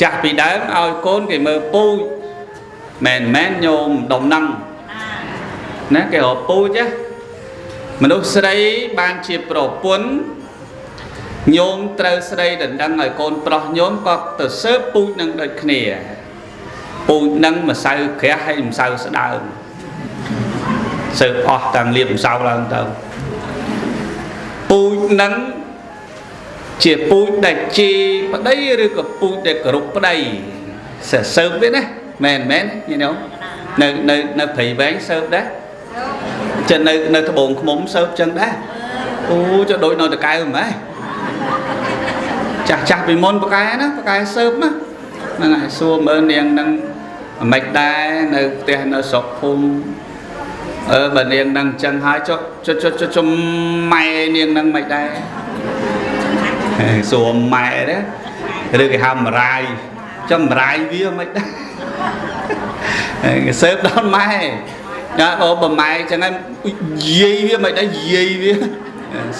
ចាស់ពីដើមឲ្យកូនគេមើលពូជមែនមែនញោមដុំហ្នឹងណាគេរកពូជណាមនុស្សស្រីបានជាប្រពន្ធញោមត្រូវស្រីដណ្ដឹងឲ្យកូនប្រុសញោមក៏ទៅស៊ើបពូជនឹងដូចគ្នាពូជនឹងម្សៅក្រាស់ហើយម្សៅស្ដើងស៊ើបអស់តាំងលៀបម្សៅឡើងទៅពូជនឹងជាពូជដែលជេរប្តីឬក៏ពូជដែលគោរពប្តីសើបវាណាមែនមែនញោមនៅនៅនៅព្រៃវែងសើបដែរចឹងនៅនៅត្បូងឃ្មុំសើបចឹងដែរអូចុះដូចនៅតកែវហ្មងចាស់ចាស់ពីមុនប៉កែណាប៉កែសើបណាហ្នឹងហើយសួរមើលនាងនឹងមិនដែរនៅផ្ទះនៅស្រុកភូមិអឺបើនាងនឹងចឹងហើយចុះចុះចុះចុះម៉ែនាងនឹងមិនដែរសួរម៉ែដែរឬគេហៅមរាយចំមរាយវាមិនដែរគេសើបដល់ម៉ែណាអូបើម៉ែចឹងហើយយាយវាមិនដែរយាយវា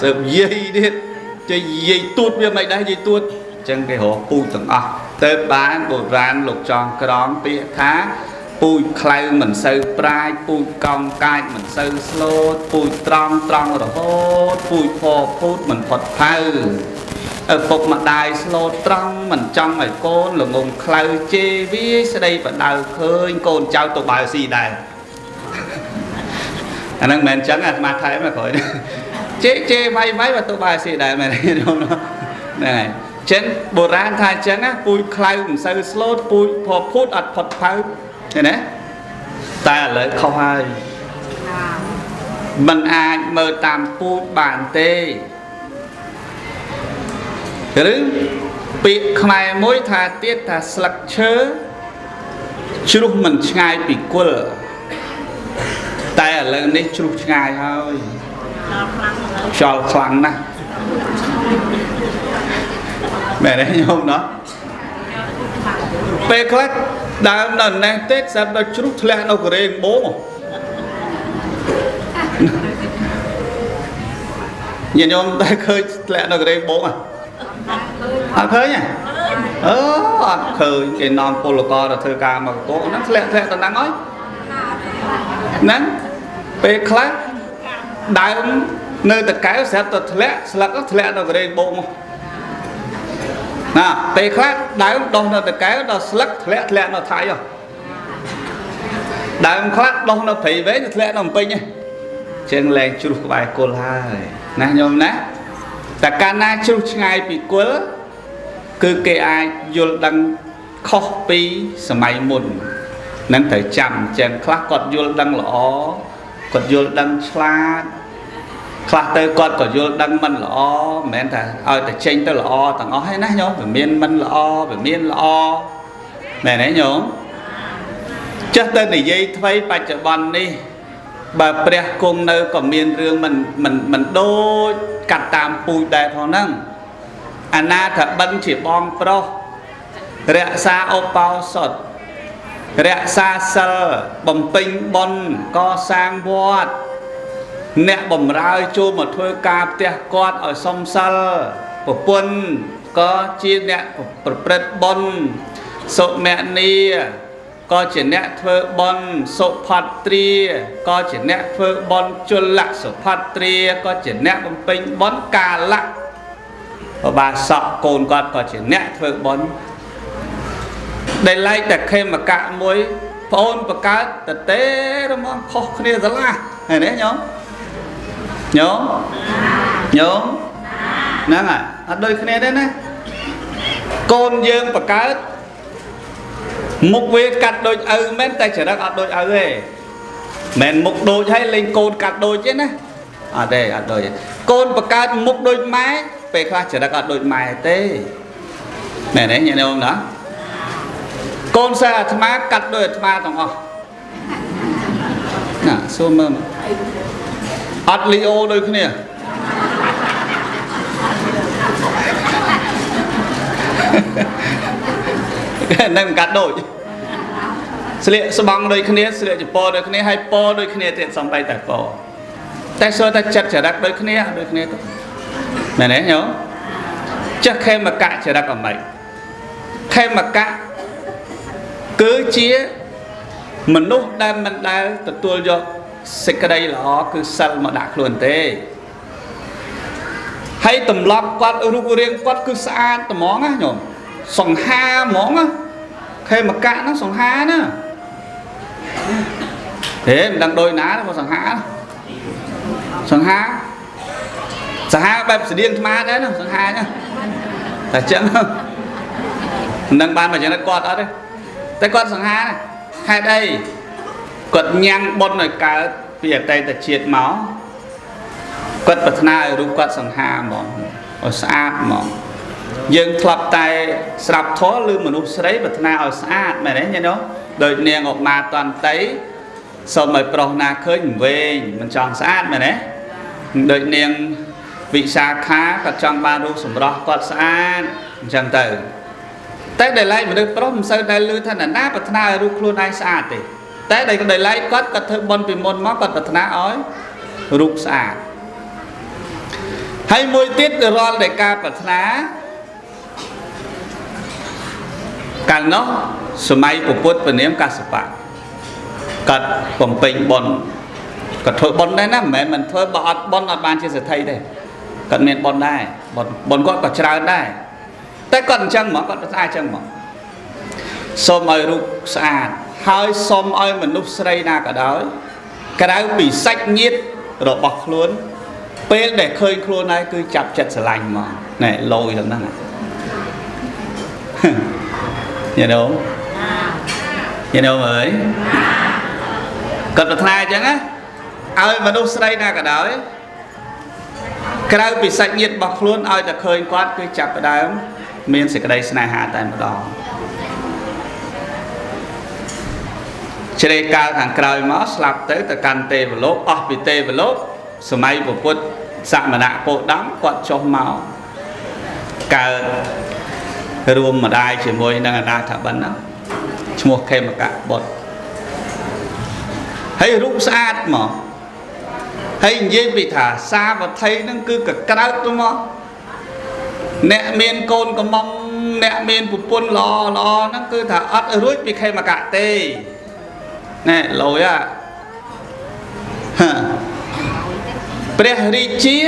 សើបយាយទៀតចេះយាយទួតវាមិនដែរយាយទួតចឹងគេរកពូជទាំងអស់ទៅបានបុរាណលោកចងក្រងពាក្យថាពូជខ្លៅមិនសូវប្រាជ្ញពូជកោងកាចមិនសូវស្លូតពូជត្រង់ត្រង់រហូតពូជផភូតមិនផុតផៅឪពុកម្ដាយស្លូតត្រង់មិនចង់ឲ្យកូនល្ងងខ្លៅជេរវាយស្ដីបដៅឃើញកូនចៅទៅបើស៊ីដែរអាហ្នឹងមិនមែនចឹងអាត្មាថែមក្រោយជេរជេរវាយវាយបើទៅបើស៊ីដែរមែនហ្នឹងហើយចឹងបុរាណថាចឹងណាពូជខ្លៅមិនសូវស្លូតពូជផភូតអត់ផុតផៅឃើញទេតែឥឡូវខុសហើយមិនអាចមើលតាមពូជបានទេឬពាក្យខ្មែរមួយថាទៀតថាស្លឹកឈើជ្រុះមិនឆ្ងាយពីគល់តែឥឡូវនេះជ្រុះឆ្ងាយហើយខ្យល់ខ្លាំងណាស់មែនទេញោមណោះពេលខ្លះដើមដល់នេះទេស្រាប់ដល់ជ្រុះធ្លាក់នៅកូរ៉េបូងញាតិញោមតែឃើញធ្លាក់នៅកូរ៉េបូងអត់ឃើញទេអឺអត់ឃើញគេនាំពលករទៅធ្វើការមកកោហ្នឹងធ្លាក់ធ្លាក់ទៅហ្នឹងហើយហ្នឹងពេលខ្លះដើមនៅតកែវស្រាប់តែធ្លាក់ស្លឹកធ្លាក់នៅកូរ៉េបូងណាពេលខ្លះដើមដុះនៅតកែវដល់ស្លឹកធ្លាក់ធ្លាក់នៅថៃហ៎ដើមខ្លះដុះនៅព្រៃវែងធ្លាក់នៅភ្នំពេញហ៎ជាងលែងជ្រុះក្បែរគល់ហើយណាញោមណាតែកាលណាជ្រុះឆ្ងាយពីគល់គឺគេអាចយល់ដឹងខុសពីសម័យមុននឹងត្រូវចាំចឹងខ្លះគាត់យល់ដឹងល្អគាត់យល់ដឹងឆ្លាតខ្លះទៅគាត់ក៏យល់ដឹងមិនល្អមិនមែនថាឲ្យតែចេញទៅល្អទាំងអស់ទេណាញោមវាមានមិនល្អវាមានល្អមែនទេញោមចេះតែនិយាយថ្មីបច្ចុប្បន្ននេះបើព្រះគង់នៅក៏មានរឿងមិនមិនមិនដូចកាត់តាមពូជដែរផងហ្នឹងអនាថបិណ្ឌជាបងប្រុសរក្សាឧបោសថរក្សាសិលបំពេញបុណ្យកសាងវត្តអ្នកបំរើចូលមកធ្វើការផ្ទះគាត់ឲ្យសុំសិលប្រពន្ធក៏ជាអ្នកប្រព្រឹត្តបុណ្យសុមនីក៏ជាអ្នកធ្វើបុណ្យសុផត្រាក៏ជាអ្នកធ្វើបុណ្យជលសុផត្រាក៏ជាអ្នកបំពេញបុណ្យកាលៈបាសកកូនគាត់ក៏ជាអ្នកធ្វើបុណ្យដែលឡែកតែខេមកៈមួយប្អូនបកើតតទេរមងខុសគ្នាស្រឡះឃើញទេញោមញោមញោមហ្នឹងហើយអត់ដូចគ្នាទេណាកូនយើងបកើតមុខវាកាត់ដូចឪមែនតែចរិតអត់ដូចឪទេមិនមុខដូចហើយលេងកូនកាត់ដូចទេណាអត់ទេអត់ដូចទេកូនបកើតមុខដូចម៉ែពេលខ្លះចរិតអត់ដូចម៉ែទេមែនទេញាតិញោមណាកូនសិស្សអាត្មាកាត់ដូចអាត្មាទាំងអស់ណាសួរមើលអត់លីអូដូចគ្នានឹងកាត់ដូចស្លៀកស្បង់ដូចគ្នាស្លៀកចពោដូចគ្នាហើយពដូចគ្នាទៀតសំបីតែពតែសួរតែចិត្តចរិតដូចគ្នាដូចគ្នាទៅមែនទេញោមចេះខេមកៈចរិតអ្ហ្មិច ខេមកៈគឺជាមនុស្សដែលមិនដែលទទួលយកសេចក្តីល្អគឺសិលមកដាក់ខ្លួនទេហើយទម្លាប់គាត់រូបរាងគាត់គឺស្អាតត្មងណាញោមសង្ហាហ្មងណាខេមកៈហ្នឹងសង្ហាណាទេមិនដឹងដូចណាមកសង្ហាសង្ហាសង្ហាបែបស្តៀងអាត្មាដែរណាសង្ហាណាតែចឹងមិនដឹងបានមកចំណិតគាត់អត់ទេតែគាត់សង្ហាណាហេតុអីគាត់ញ៉ាំងបុណ្យឲ្យកើតពីអតីតជាតិមកគាត់ប្រាថ្នាឲ្យរូបគាត់សង្ហាហ្មងឲ្យស្អាតហ្មងយើងធ្លាប់តែស្រាប់ធម៌ឬមនុស្សស្រីប្រាថ្នាឲ្យស្អាតមែនទេញ៉េដូចនាងឧមាតន្តីសូមឲ្យប្រុសណាឃើញវែងមិនចង់ស្អាតមែនទេដូចនាងវិសាខាគាត់ចង់បានរូបសម្រស់គាត់ស្អាតអញ្ចឹងទៅតែដែលឡែកមនុស្សប្រុសមិនសូវដែលឮថាណាប្រាថ្នាឲ្យរូបខ្លួនឯងស្អាតទេតែដែលឡែកគាត់គាត់ធ្វើបុណ្យពីមុនមកគាត់ប្រាថ្នាឲ្យរូបស្អាតហើយមួយទៀតរាល់តែការប្រាថ្នាកាលនោះសម័យពុទ្ធពនាមកសបៈគាត់បំពេញបុណ្យគាត់ធ្វើបុណ្យដែរណាមិនមែនមិនធ្វើបើអត់បុណ្យអត់បានជាសេដ្ឋីទេគាត់មានបុណ្យដែរបុណ្យគាត់ក៏ច្រើនដែរតែគាត់អញ្ចឹងហ្មងគាត់ប្រាថ្នាអញ្ចឹងហ្មងសូមឲ្យរូបស្អាតហើយសូមឲ្យមនុស្សស្រីណាក៏ដោយក្រៅពីសាច់ញាតិរបស់ខ្លួនពេលដែលឃើញខ្លួនហើយគឺចាប់ចិត្តស្រឡាញ់ហ្មងណែលយទាំងហ្នឹងញ៉េនោះញ៉េនោះអើយគាត់ប្រាថ្នាអញ្ចឹងណាឲ្យមនុស្សស្រីណាក៏ដោយក្រៅពីសាច់ញាតិរបស់ខ្លួនឲ្យតែឃើញគាត់គឺចាប់ផ្ដើមមានសេចក្តីស្នេហាតែម្ដងជ្រេកាលខាងក្រោយមកស្លាប់ទៅទៅកាន់ទេវលោកអស់ពីទេវលោកសម័យពុទ្ធសមណៈពោដមគាត់ចុះមកកើតរួមម្ដាយជាមួយនឹងអនាថបិណ្ឌហ្នឹងឈ្មោះខេមកៈបុត្រហើយរូបស្អាតមកហើយនិយាយពីថាសាវត្ថីហ្នឹងគឺកក្រើកទៅមកអ្នកមានកូនកំមុំអ្នកមានប្រពន្ធល្អល្អហ្នឹងគឺថាអត់រួចពីខេមកៈទេណែលយអាព្រះរាជា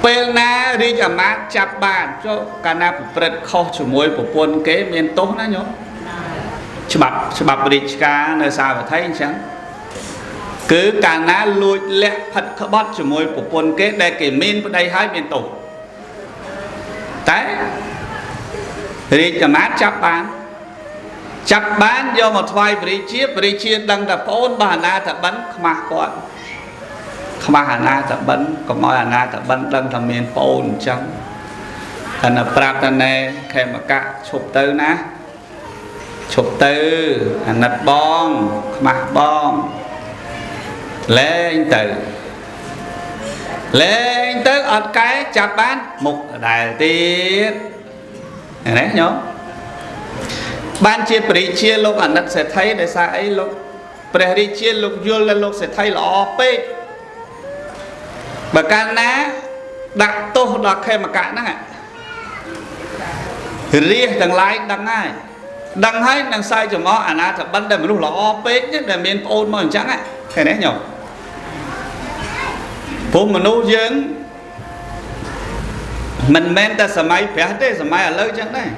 ពេលណារាជអាមាត្យចាប់បានចុះកាលណាប្រព្រឹត្តខុសជាមួយប្រពន្ធគេមានទោសណាញោមច្បាប់រាជការនៅសាវត្ថីអញ្ចឹងគឺកាលណាលួចលាក់ផិតក្បត់ជាមួយប្រពន្ធគេដែលគេមានប្តីហើយមានទោសតែរាជអាមាត្យចាប់បានយកមកថ្វាយព្រះរាជាព្រះរាជាដឹងថាប្អូនរបស់អាណាថបិនខ្មាស់គាត់ខ្មាស់អាណាថបិនកុំឲ្យអាណាថបិនដឹងថាមានប្អូនអញ្ចឹងតែប្រាប់ថាណែខេមកៈឈប់ទៅណាឈប់ទៅអាណិតបងខ្មាស់បងលែងទៅលែងទៅអត់កែចាប់បានមុខដដែលទៀតណាញោមបានជាព្រះរាជាលោកអាណិតសេដ្ឋីដោយសារអីលោកព្រះរាជាលោកយល់ដល់លោកសេដ្ឋីល្អពេកបើកាលណាដាក់ទោសដល់ខេមកៈហ្នឹងរាជទាំងឡាយដឹងហើយដឹងហើយនឹងសាយចំអកអាណាថបិនដែលមនុស្សល្អពេកដែលមានប្អូនមកអញ្ចឹងឃើញទេញោមព្រោះមនុស្សយើងមិនមែនតែសម័យព្រះទេសម័យឥឡូវអញ្ចឹងដែរ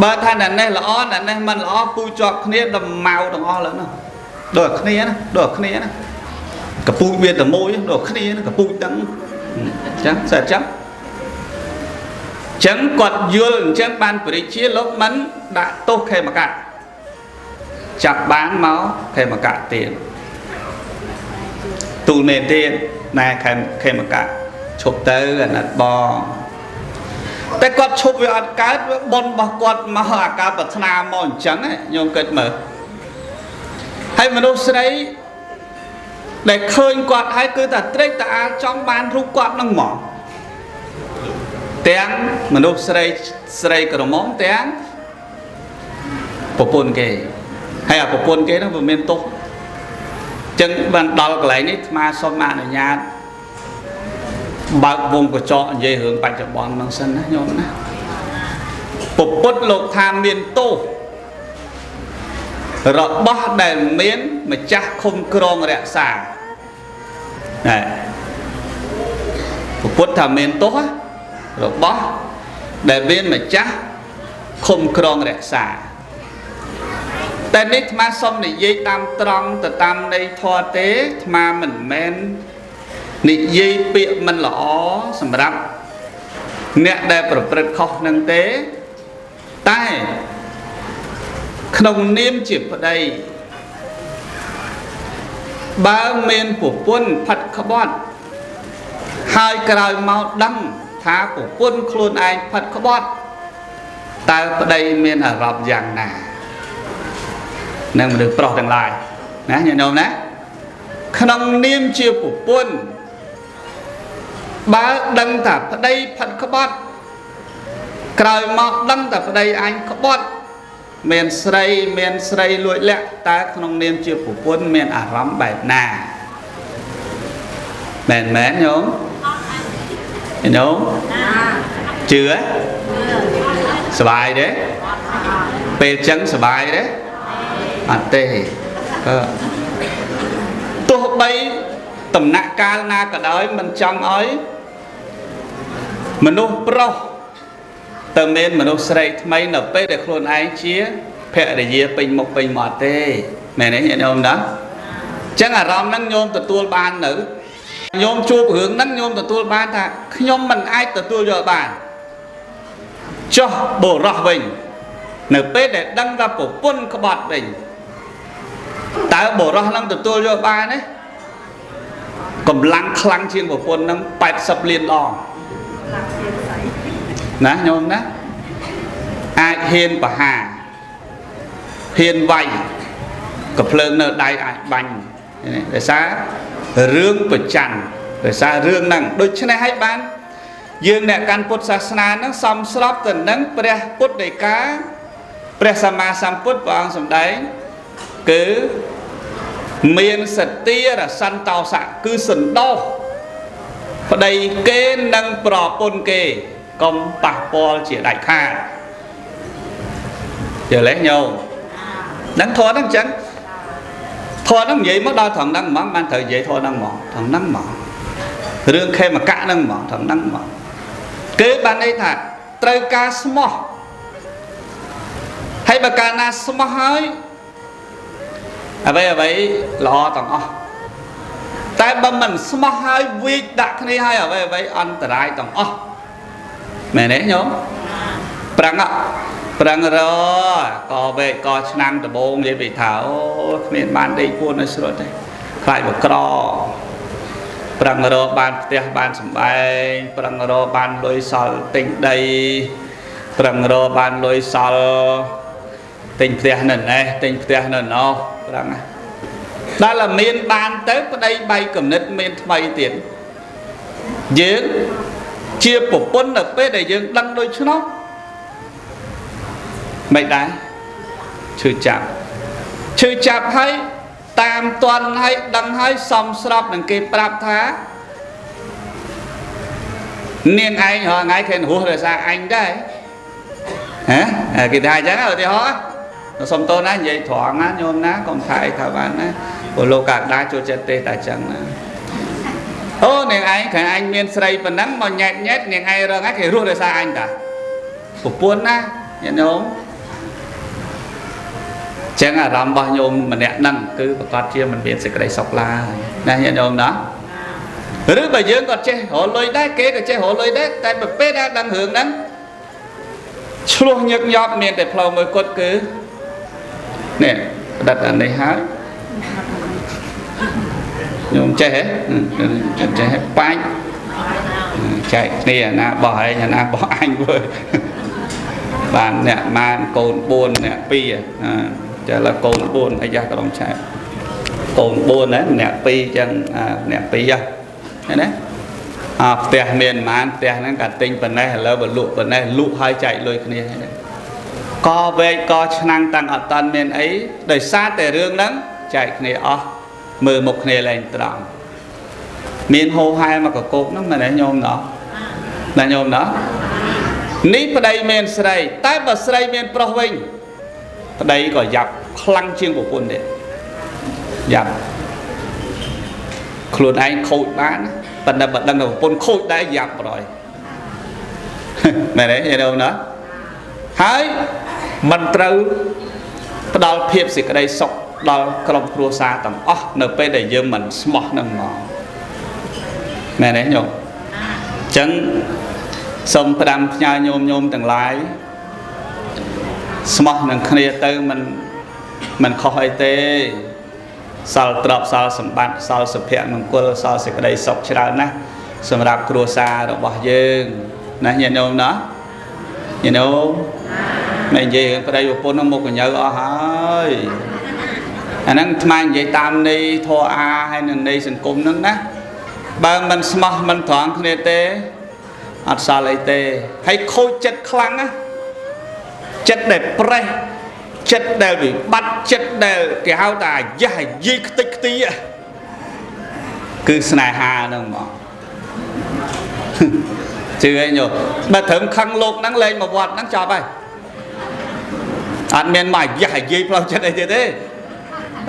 បើថាអ្នកនេះល្អអ្នកនេះមិនល្អពូជាប់គ្នាដល់ម៉ៅទាំងអស់លើនោះដូចគ្នាណាដូចគ្នាណាកពូជវាតែមួយដូចគ្នាណាកពូជដឹងអញ្ចឹងសិតអញ្ចឹងគាត់យល់អញ្ចឹងបានព្រះរាជាលោកមិនដាក់ទោសខេមកៈចាប់បានមកខេមកៈទៀតទូលមេទៀតណែខេមកៈឈប់ទៅអាណិតបងតែគាត់ឈប់វាអត់កើតវាបុណ្យរបស់គាត់មកអាការប្រាថ្នាមកអញ្ចឹងញោមគិតមើលហើយមនុស្សស្រីដែលឃើញគាត់ហើយគឺតែត្រេកត្រអាលចង់បានរូបគាត់នឹងមកទាំងមនុស្សស្រីស្រីក្រមុំទាំងប្រពន្ធគេហើយអាប្រពន្ធគេហ្នឹងវាមានទោសអញ្ចឹងបានដល់កន្លែងនេះអាត្មាសូមអនុញ្ញាត បើកវងកញ្ចក់និយាយរឿងបច្ចុប្បន្នហ្នឹងសិនណាញោមណាពពុទ្ធលោកថាមានទោសរបស់ដែលមានម្ចាស់ឃុំក្រងរក្សាណែពពុទ្ធថាមានទោសរបស់ដែលមានម្ចាស់ឃុំក្រងរក្សាតែនេះអាត្មាសុំនិយាយតាមត្រង់ទៅតាមន័យធម៌ទេអាត្មាមិនមែននិយាយពាក្យមិនល្អសម្រាប់អ្នកដែលប្រព្រឹត្តខុសនឹងទេតែក្នុងនាមជាប្តីបើមានប្រពន្ធផិតក្បត់ហើយក្រោយមកដឹងថាប្រពន្ធខ្លួនឯងផិតក្បត់តើប្តីមានអារម្មណ៍យ៉ាងណានឹងមនុស្សប្រុសទាំងឡាយណាញាតិញោមណាក្នុងនាមជាប្រពន្ធបើដឹងថាប្តីផិតក្បត់ក្រោយមកដឹងថាប្តីអញក្បត់មានស្រីមានស្រីលួចលាក់តើក្នុងនាមជាប្រពន្ធមានអារម្មណ៍បែបណាមែនមែនញោមញោមជឿសบายទេពេលចឹងសบายទេអត់ទេទោះបីតំណាក់កាលណាក៏ដោយមិនចង់ឲ្យមនុស្សប្រុសទៅមានមនុស្សស្រីថ្មីនៅពេលដែលខ្លួនឯងជាភរិយាពេញមុខពេញមាត់ទេមែនទេញាតិញោមណាចឹងអារម្មណ៍ហ្នឹងញោមទទួលបាននៅញោមជួបរឿងហ្នឹងញោមទទួលបានថាខ្ញុំមិនអាចទទួលយកបានចុះបុរសវិញនៅពេលដែលដឹងថាប្រពន្ធក្បត់វិញតើបុរសហ្នឹងទទួលយកបានទេកម្លាំងខ្លាំងជាងប្រពន្ធហ្នឹង80លានដងណាញោមណាអាចហ៊ានបហាហ៊ានវាយកំភ្លើងនៅដៃអាចបាញ់ដោយសាររឿងប្រច័នដោយសាររឿងហ្នឹងដូច្នេះហើយបានយើងអ្នកកាន់ពុទ្ធសាសនាហ្នឹងសមស្របទៅនឹងព្រះពុទ្ធដីកាព្រះសម្មាសម្ពុទ្ធព្រះអង្គសម្ដែងគឺមានសទារសន្តោសៈគឺសន្តោសប្តីគេនិងប្រពន្ធគេកុំប៉ះពាល់ជាដាច់ខាតយល់ទេញោមហ្នឹងធម៌ហ្នឹងអញ្ចឹងធម៌ហ្នឹងនិយាយមកដល់ត្រង់ហ្នឹងហ្មងបានត្រូវនិយាយធម៌ហ្នឹងហ្មងត្រង់ហ្នឹងហ្មងរឿងខេមកៈហ្នឹងហ្មងត្រង់ហ្នឹងហ្មងគឺបានន័យថាត្រូវការស្មោះហើយបើកាលណាស្មោះហើយអ្វីអ្វីល្អទាំងអស់តែបើមិនស្មោះហើយវាចដាក់គ្នាហើយអ្វីអ្វីអន្តរាយទាំងអស់មែនទេញោមប្រឹងប្រឹងរកវែកកឆ្នាំដបងនិយាយពីថាអូគ្មានបានដេកពួនឲ្យស្រួលទេខ្លាចបក្រប្រឹងរបានផ្ទះបានសំបែងប្រឹងរបានលុយសល់ទិញដីប្រឹងរបានលុយសល់ទិញផ្ទះនៅនេះទិញផ្ទះនៅនោះប្រឹងដល់មានបានទៅប្តីបែកគំនិតមានថ្មីទៀតយើងជាប្រពន្ធនៅពេលដែលយើងដឹងដូច្នោះមិនដែរឈឺចាប់ឈឺចាប់ហើយតាមតន់ហើយដឹងហើយសមស្របនឹងគេប្រាប់ថានាងឯងរាល់ថ្ងៃគេរស់ដោយសារអញដែរហ៎គេថាអញ្ចឹងឧទាហរណ៍សុំទោសណានិយាយត្រង់ណាញោមណាកុំថាអីថាបានណាព្រោះលោកកាដាចូលចិត្តទេតែអញ្ចឹងណាអូនាងឯងខាងអញមានស្រីប៉ុណ្ណឹងមកញ៉ែតញ៉ែតនាងឯងរាល់ថ្ងៃគេរស់ដោយសារអញតាប្រពន្ធណាញាតិញោមចឹងអារម្មណ៍របស់ញោមម្នាក់ហ្នឹងគឺប្រកាសជាមិនមានសេចក្តីសុខឡើយណាញាតិញោមណាឬបើយើងក៏ចេះរកលុយដែរគេក៏ចេះរកលុយដែរតែប្រពេលដែលដឹងរឿងហ្នឹងឆ្លោះញឹកញាប់មានតែផ្លូវមួយគត់គឺនេះផ្ដិតអានេះហើយញោមចេះហ៎ចេះបាច់ចែកគ្នាអាណាបោះឯងអាណាបោះអញវើបានអ្នកបានកូន4អ្នក2ចាឥឡូវកូន4អាយ៉ាក្រុមឆែកកូន4ណាអ្នក2ចឹងអ្នក2ហ៎ណាអាផ្ទះមានប៉ុន្មានផ្ទះហ្នឹងក៏ទិញប៉ុណ្ណេះឥឡូវបើលក់ប៉ុណ្ណេះលក់ហើយចែកលុយគ្នាហ្នឹងកវែកកឆ្នាំងតាំងអត់តាន់មានអីដោយសារតែរឿងហ្នឹងចែកគ្នាអស់មើលមុខគ្នាលែងត្រង់ មានហោហែមកកកហ្នឹងមែនទេញោមណោះណាញោមណោះនេះប្តីមានស្រីតែបើស្រីមានប្រុសវិញប្តីក៏យ៉ាប់ខ្លាំងជាងប្រពន្ធទៀតយ៉ាប់ខ្លួនឯងខូចបានប៉ុន្តែបើដឹងថាប្រពន្ធខូចដែរយ៉ាប់ប្រយមែនទេញោមណាហើយមិនត្រូវផ្ដល់ភាពសេចក្តីសុខដល់ក្រុមគ្រួសារទាំងអស់នៅពេលដែលយើងមិនស្មោះនឹងមកមែនទេញោមអញ្ចឹងសូមផ្ដាំផ្ញើញោមញោមទាំងឡាយស្មោះនឹងគ្នាទៅមិនខុសអីទេសល់ទ្រព្យសល់សម្បត្តិសល់សុភមង្គលសល់សេចក្តីសុខច្រើនណាស់សម្រាប់គ្រួសាររបស់យើងណាញាតិញោមណាញាតិញោមមិននិយាយរឿងប្តីប្រពន្ធនឹងមុខកញើអស់ហើយអាហ្នឹងអាត្មានិយាយតាមន័យធម៌អាហើយនឹងន័យសង្គមហ្នឹងណាបើមិនស្មោះមិនត្រង់គ្នាទេអត់សល់អីទេហើយខូចចិត្តខ្លាំងណាចិត្តដែលប្រេះចិត្តដែលវិបត្តិចិត្តដែលគេហៅថាអាយ៉ាស់អាយីខ្ទេចខ្ទីគឺស្នេហាហ្នឹងហ្មងជឿឯងញោមបើត្រឹមខឹងលោកហ្នឹងលែងមកវត្តហ្នឹងចប់ហើយអត់មានមកអាយ៉ាស់អាយីផ្លូវចិត្តអីទៀតទេ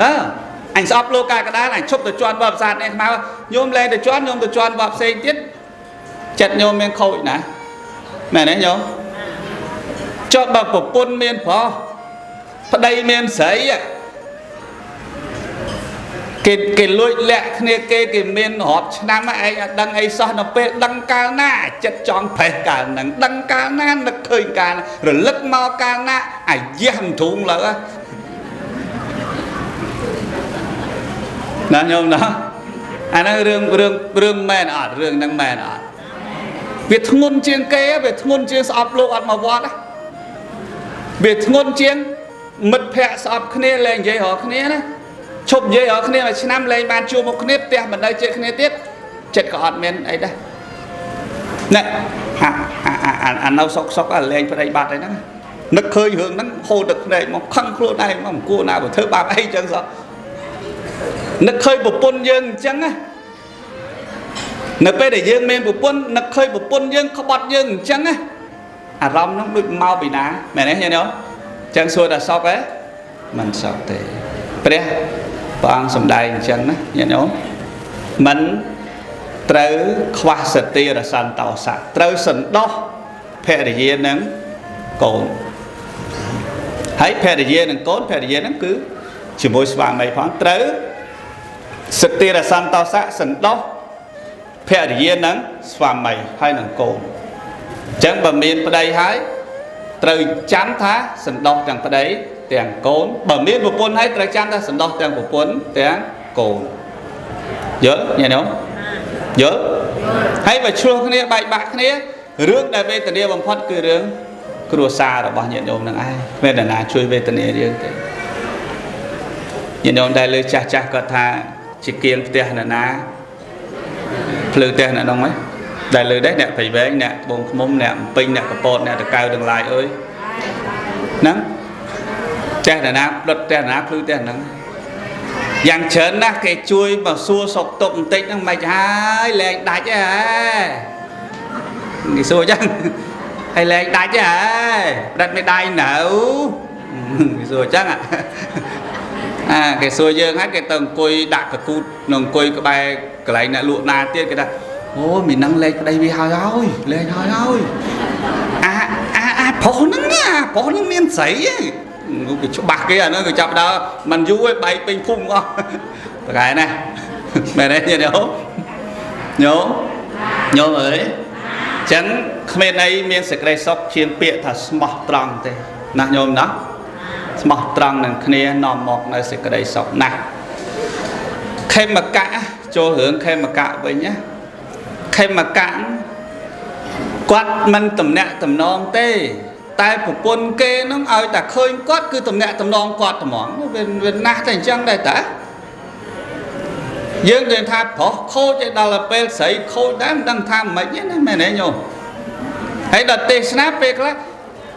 អើអញស្អប់លោកកាកដាលអញឈប់ទៅជន់វត្តប្រាសាទនេះខ្មៅញោមលែងទៅជន់ញោមទៅជន់វត្តផ្សេងទៀតចិត្តញោមមានខូចណាមែនទេញោមចុះបើប្រពន្ធមានប្រុសប្តីមានស្រីគេលួចលាក់គ្នាគេមានរាប់ឆ្នាំឯងអត់ដឹងអីសោះនៅពេលដឹងកាលណាចិត្តចង់ប្រេះកាលហ្នឹងដឹងកាលណានឹកឃើញកាលរលឹកមកកាលណាអាយ៉ាស់មិនធូងលើណាញោមណាអាហ្នឹងរឿងរឿងរឿងមែនអត់រឿងហ្នឹងមែនអត់វាធ្ងន់ជាងគេវាធ្ងន់ជាងស្អប់លោកអត់មកវត្តវាធ្ងន់ជាងមិត្តភ័ក្តិស្អប់គ្នាលែងនិយាយរកគ្នាណាឈប់និយាយរកគ្នាមួយឆ្នាំលែងបានជួបមុខគ្នាផ្ទះមិននៅជិតគ្នាទៀតចិត្តក៏អត់មានអីដែរណែអានៅសុកសុកអាលែងប្តីបាត់អីហ្នឹងនឹកឃើញរឿងហ្នឹងហូរទឹកភ្នែកមកខឹងខ្លួនឯងមកមិនគួរណាបើធ្វើបាបអីចឹងសោះនឹកឃើញប្រពន្ធយើងអញ្ចឹងណានៅពេលដែលយើងមានប្រពន្ធនឹកឃើញប្រពន្ធយើងក្បត់យើងអញ្ចឹងណាអារម្មណ៍ហ្នឹងដូចមកពីណាមែនទេញោមចឹងសួរថាសុខទេមិនសុខទេព្រះព្រះអង្គសម្ដែងអញ្ចឹងណាញាតិញោមមិនត្រូវខ្វះសតិរសន្តោសៈត្រូវសន្តោសភរិយានិងកូនហើយភរិយានិងកូនភរិយាហ្នឹងគឺជាមួយស្វាមីផងត្រូវសតិរសន្តោសៈសន្តោសភរិយានិងស្វាមីហើយនិងកូនអញ្ចឹងបើមានប្តីហើយត្រូវចាំថាសន្តោសទាំងប្តីទាំងកូនបើមានប្រពន្ធហើយត្រូវចាំថាសន្តោសទាំងប្រពន្ធទាំងកូនយល់ញាតិញោមយល់ហើយបើឆ្លោះគ្នាបែកបាក់គ្នារឿងដែលវេទនាបំផុតគឺរឿងគ្រួសាររបស់ញាតិញោមនឹងឯងគ្មាននរណាជួយវេទនារឿងទេញាតិញោមដែលលើចាស់ចាស់គាត់ថាជាគៀងផ្ទះនរណាភ្លើផ្ទះអ្នកនោះហ៎ដែលលើដែរអ្នកព្រៃវែងអ្នកបងឃ្មុំអ្នកពេញអ្នកកពតអ្នកតកៅទាំងឡាយអើយហ្នឹងចេះនរណាផ្លុតផ្ទះនរណាភ្លឺផ្ទះហ្នឹងយ៉ាងច្រើនណាស់គេជួយមកសួរសុខទុក្ខបន្តិចហ្នឹងមិនហើយលែងដាច់ហ៎គេសួរអញ្ចឹងហើយលែងដាច់ហ៎ផ្ដិតមេដៃនៅគេសួរអញ្ចឹងអាគេសួរយើងហើយគេទៅអង្គុយដាក់កកូតនឹងអង្គុយក្បែរកន្លែងអ្នកលក់ណាទៀតគេថាអូមីនឹងលែងប្តីវាហើយហើយលែងហើយហើយអាអាអាប្រុសហ្នឹងអាប្រុសហ្នឹងមានស្រីហ៎គេច្បាស់គេអាហ្នឹងគេចាប់ដល់មិនយូរឯងបែកពេញភូមិអស់ប្រកែណាមែនទេញោមញោមញោមអើយចឹងគ្មានអីមានសេចក្តីសុខជាងពាក្យថាស្មោះត្រង់ទេណាញោមណាស្មោះត្រង់នឹងគ្នានាំមកនៅសេចក្តីសុខណាស់ខេមកៈចូលរឿងខេមកៈវិញណាខេមកៈគាត់មិនតំណាក់តំណងទេតែប្រពន្ធគេនឹងឲ្យតែឃើញគាត់គឺតំណាក់តំណងគាត់ត្មងវាណាស់តែអញ្ចឹងដែរតាយើងនិយាយថាប្រុសខូចឲ្យដល់ពេលស្រីខូចដែរមិនដឹងថាម៉េចទេណាមែនទេញោមហើយដល់ទេសនាពេលខ្លះ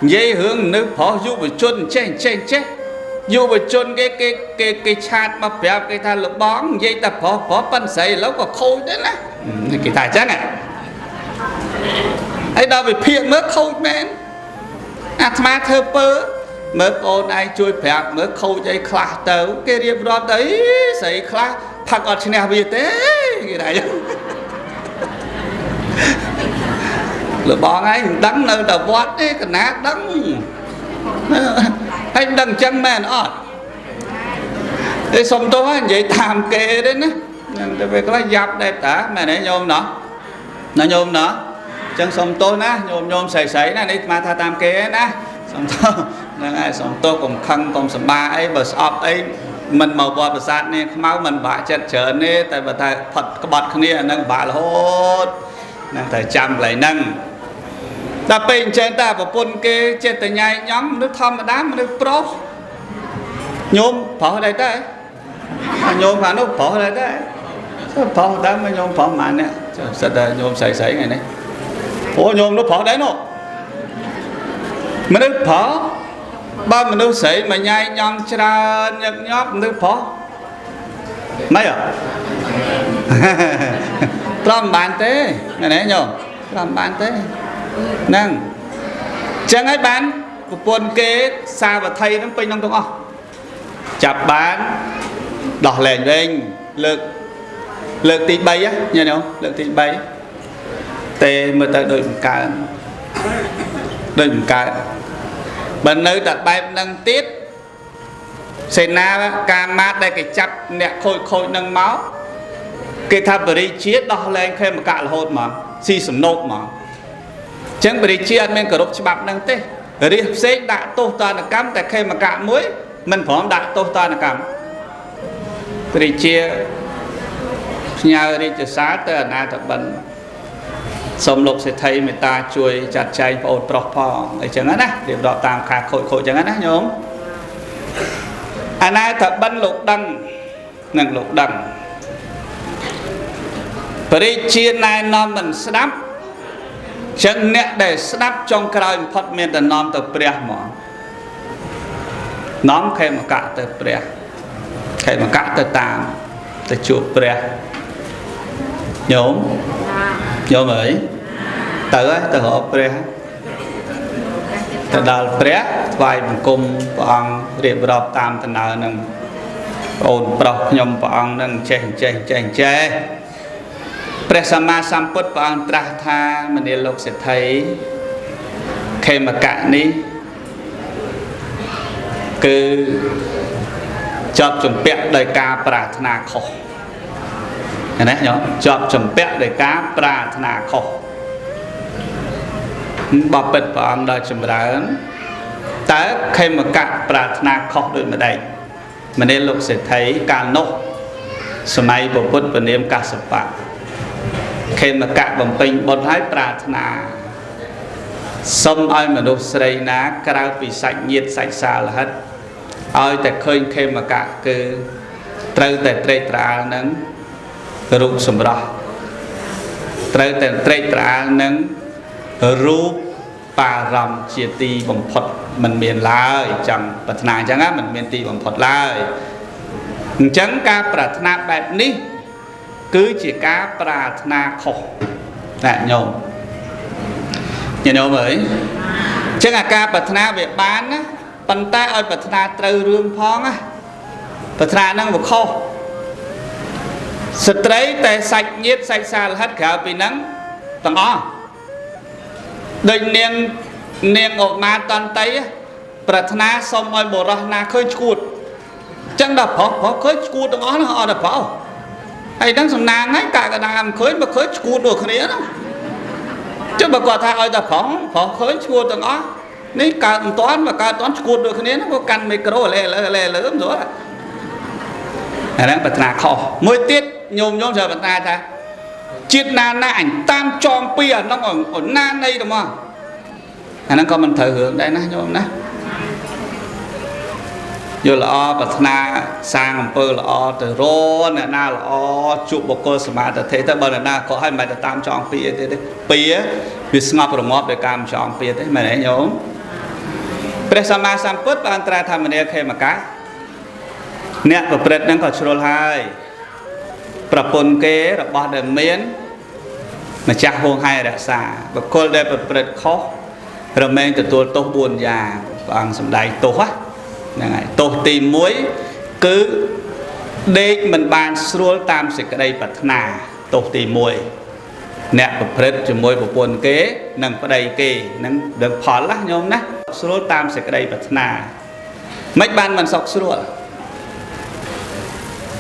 និយាយរឿងមនុស្សប្រុសយុវជនចេះចេះចេះ យុវជនគេគេគេគេឆាតមកប្រាប់គេថាលបងនិយាយតែប្រុសប្រុសប៉ិនស្រីឥឡូវក៏ខូចដែរណាគេថាអញ្ចឹងហើយដល់វិភាគមើលខូចមែនអាត្មាធ្វើពើមើលបងឯងជួយប្រាប់មើលខូចអីខ្លះទៅគេរៀបរាប់ទៅស្រីខ្លះផឹកអត់ឈ្នះវាទេគេថាអញ្ចឹងលបងឯងមិនដឹងនៅតែវត្តទេកណាដឹងហើយមិនដឹងអញ្ចឹងមែនអត់ទេសុំទោសនិយាយតាមគេទេណាហ្នឹងតែពេលខ្លះយ៉ាប់ដែរតាមែនទេញោមណោះណាញោមណោះអញ្ចឹងសុំទោសណាញោមញោមស្រីស្រីណានេះអាត្មាថាតាមគេណាសុំទោសហ្នឹងហើយសុំទោសកុំខឹងកុំសម្បាអីបើស្អប់អីមិនមកវត្តប្រាសាទនេះខ្មៅមិនបាក់ចិត្តច្រើនទេតែបើថាផុតក្បត់គ្នាអាហ្នឹងបាក់រហូតហ្នឹងត្រូវចាំកន្លែងហ្នឹងដល់ពេលអញ្ចឹងតាប្រពន្ធគេចេះតែញ៉ៃញ៉ំមនុស្សធម្មតាមនុស្សប្រុសញោមប្រុសដែរតែញោមខាងនោះប្រុសដែរតែប្រុសដែរមកញោមប្រុសប៉ុន្មានអ្នកសិតតែញោមស្រីស្រីថ្ងៃនេះអូញោមនោះប្រុសដែរនោះមនុស្សប្រុសបើមនុស្សស្រីមកញ៉ៃញ៉ំច្រើនញឹកញាប់មនុស្សប្រុសមិនអត់ត្រឹមបានទេមែនទេញោមត្រឹមបានទេហ្នឹងចឹងហើយបានប្រពន្ធគេសាវត្ថីហ្នឹងពេញក្នុងទាំងអស់ចាប់បានដោះលែងវិញលើកទី3ញ៉ែញោមលើកទី3ទេមើលទៅដូចបង្កើនដូចបង្កើតបើនៅតែបែបហ្នឹងទៀតសេនាកាមាតដែលគេចាប់អ្នកខូចខូចនឹងមកគេថាបរិជាដោះលែងខេមកៈរហូតមកស៊ីសំណូកមកចឹងបរិជាអត់មានគោរពច្បាប់ហ្នឹងទេរាជផ្សេងដាក់ទោសទណ្ឌកម្មតែខេមកៈមួយមិនព្រមដាក់ទោសទណ្ឌកម្មបរិជាផ្ញើរាជសារទៅអនាថបិណ្ឌសូមលោកសេដ្ឋីមេត្តាជួយចាត់ចែងប្អូនប្រុសផងអីចឹងណារៀបរាប់តាមខាខូចខូចចឹងណាញោមអនាថបិណ្ឌលោកដឹងនឹងលោកដឹងបរិជាណែនាំមិនស្ដាប់ចឹងអ្នកដែលស្ដាប់ចុងក្រោយបំផុតមានតែនាំទៅព្រះហ្មងនាំខេមកៈទៅព្រះខេមកៈទៅតាមទៅជួបព្រះញោមញោមអើយទៅហើយទៅរកព្រះទៅដល់ព្រះថ្វាយបង្គំព្រះអង្គរៀបរាប់តាមដំណើរនឹងអូនប្រុសខ្ញុំព្រះអង្គនឹងចេះចេះចេះចេះព្រះសម្មាសម្ពុទ្ធព្រះអង្គត្រាស់ថាមនាលលោកសេដ្ឋីខេមកៈនេះគឺជាប់ជំពាក់ដោយការប្រាថ្នាខុសណាញោមជាប់ជំពាក់ដោយការប្រាថ្នាខុសបបិទ្ធព្រះអង្គដល់ចម្រើនតើខេមកៈប្រាថ្នាខុសដូចម្ដេចមនាលលោកសេដ្ឋីកាលនោះសម័យពុទ្ធពនាមកាសបៈខេមកៈបំពេញបុណ្យហើយប្រាថ្នាសុំឲ្យមនុស្សស្រីណាក្រៅពីសាច់ញាតិសាច់សាលហិតឲ្យតែឃើញខេមកៈគឺត្រូវតែត្រេកត្រអាលនឹងរូបសម្រស់ត្រូវតែត្រេកត្រអាលនឹងរូបបារម្ភជាទីបំផុតមិនមានឡើយចង់ប្រាថ្នាអញ្ចឹងណាមិនមានទីបំផុតឡើយអញ្ចឹងការប្រាថ្នាបែបនេះគឺជាការប្រាថ្នាខុសណាញោមញោមអើយអញ្ចឹងអាការប្រាថ្នាវាបានណាប៉ុន្តែឲ្យប្រាថ្នាត្រូវរឿងផងណាប្រាថ្នាហ្នឹងវាខុសស្ត្រីតែសាច់ញាតិសាច់សាលហិតក្រៅពីហ្នឹងទាំងអស់ដូចនាងអុមាតន្តីប្រាថ្នាសុំឲ្យបុរសណាឃើញឈួតអញ្ចឹងដល់ប្រុសប្រុសឃើញឈួតទាំងអស់ហ្នឹងអត់ដល់ប្រុសហើយហ្នឹងសំណាងហើយកកដាមិនឃើញបើឃើញឈួតដូចគ្នាហ្នឹងចុះបើគាត់ថាឲ្យតែប្រុសប្រុសឃើញឈួតទាំងអស់នេះកើតមិនតាន់បើកើតតាន់ឈួតដូចគ្នាហ្នឹងក៏កាន់មីក្រូលេលើលេលើមិនស្រួលអាហ្នឹងប្រាថ្នាខុសមួយទៀតញោមញោមត្រូវប្រាថ្នាថាជាតិណាណាអញតាមចងពីអាហ្នឹងឲ្យណានៃទៅមកអាហ្នឹងក៏មិនត្រូវរឿងដែរណាញោមណាយល់ល្អប្រាថ្នាសាងអំពើល្អទៅរកអ្នកណាល្អជួបបុគ្គលសមាធិទៅបើអ្នកណាក៏ឲ្យមិនទៅតាមចងពីអីទេពីវាស្ងប់រងាប់ដោយការចងពីទេមែនទេញោមព្រះសម្មាសម្ពុទ្ធបានត្រាស់ថាមនាលខេមកៈ អ្នកប្រព្រឹត្តហ្នឹងក៏ជ្រុលហើយប្រពន្ធគេរបស់ដែលមានម្ចាស់ហួងហែរក្សាបុគ្គលដែលប្រព្រឹត្តខុសរមែងទទួលទោស4យ៉ាងព្រះអង្គសម្ដែងទោសហ្នឹងហើយទោសទី1គឺដេកមិនបានស្រួលតាមសេចក្តីប្រាថ្នាទោសទី1អ្នកប្រព្រឹត្តជាមួយប្រពន្ធគេនិងប្តីគេនឹងដឹងផលណាញោមណាស្រួលតាមសេចក្តីប្រាថ្នាមិនបានមិនសុខស្រួល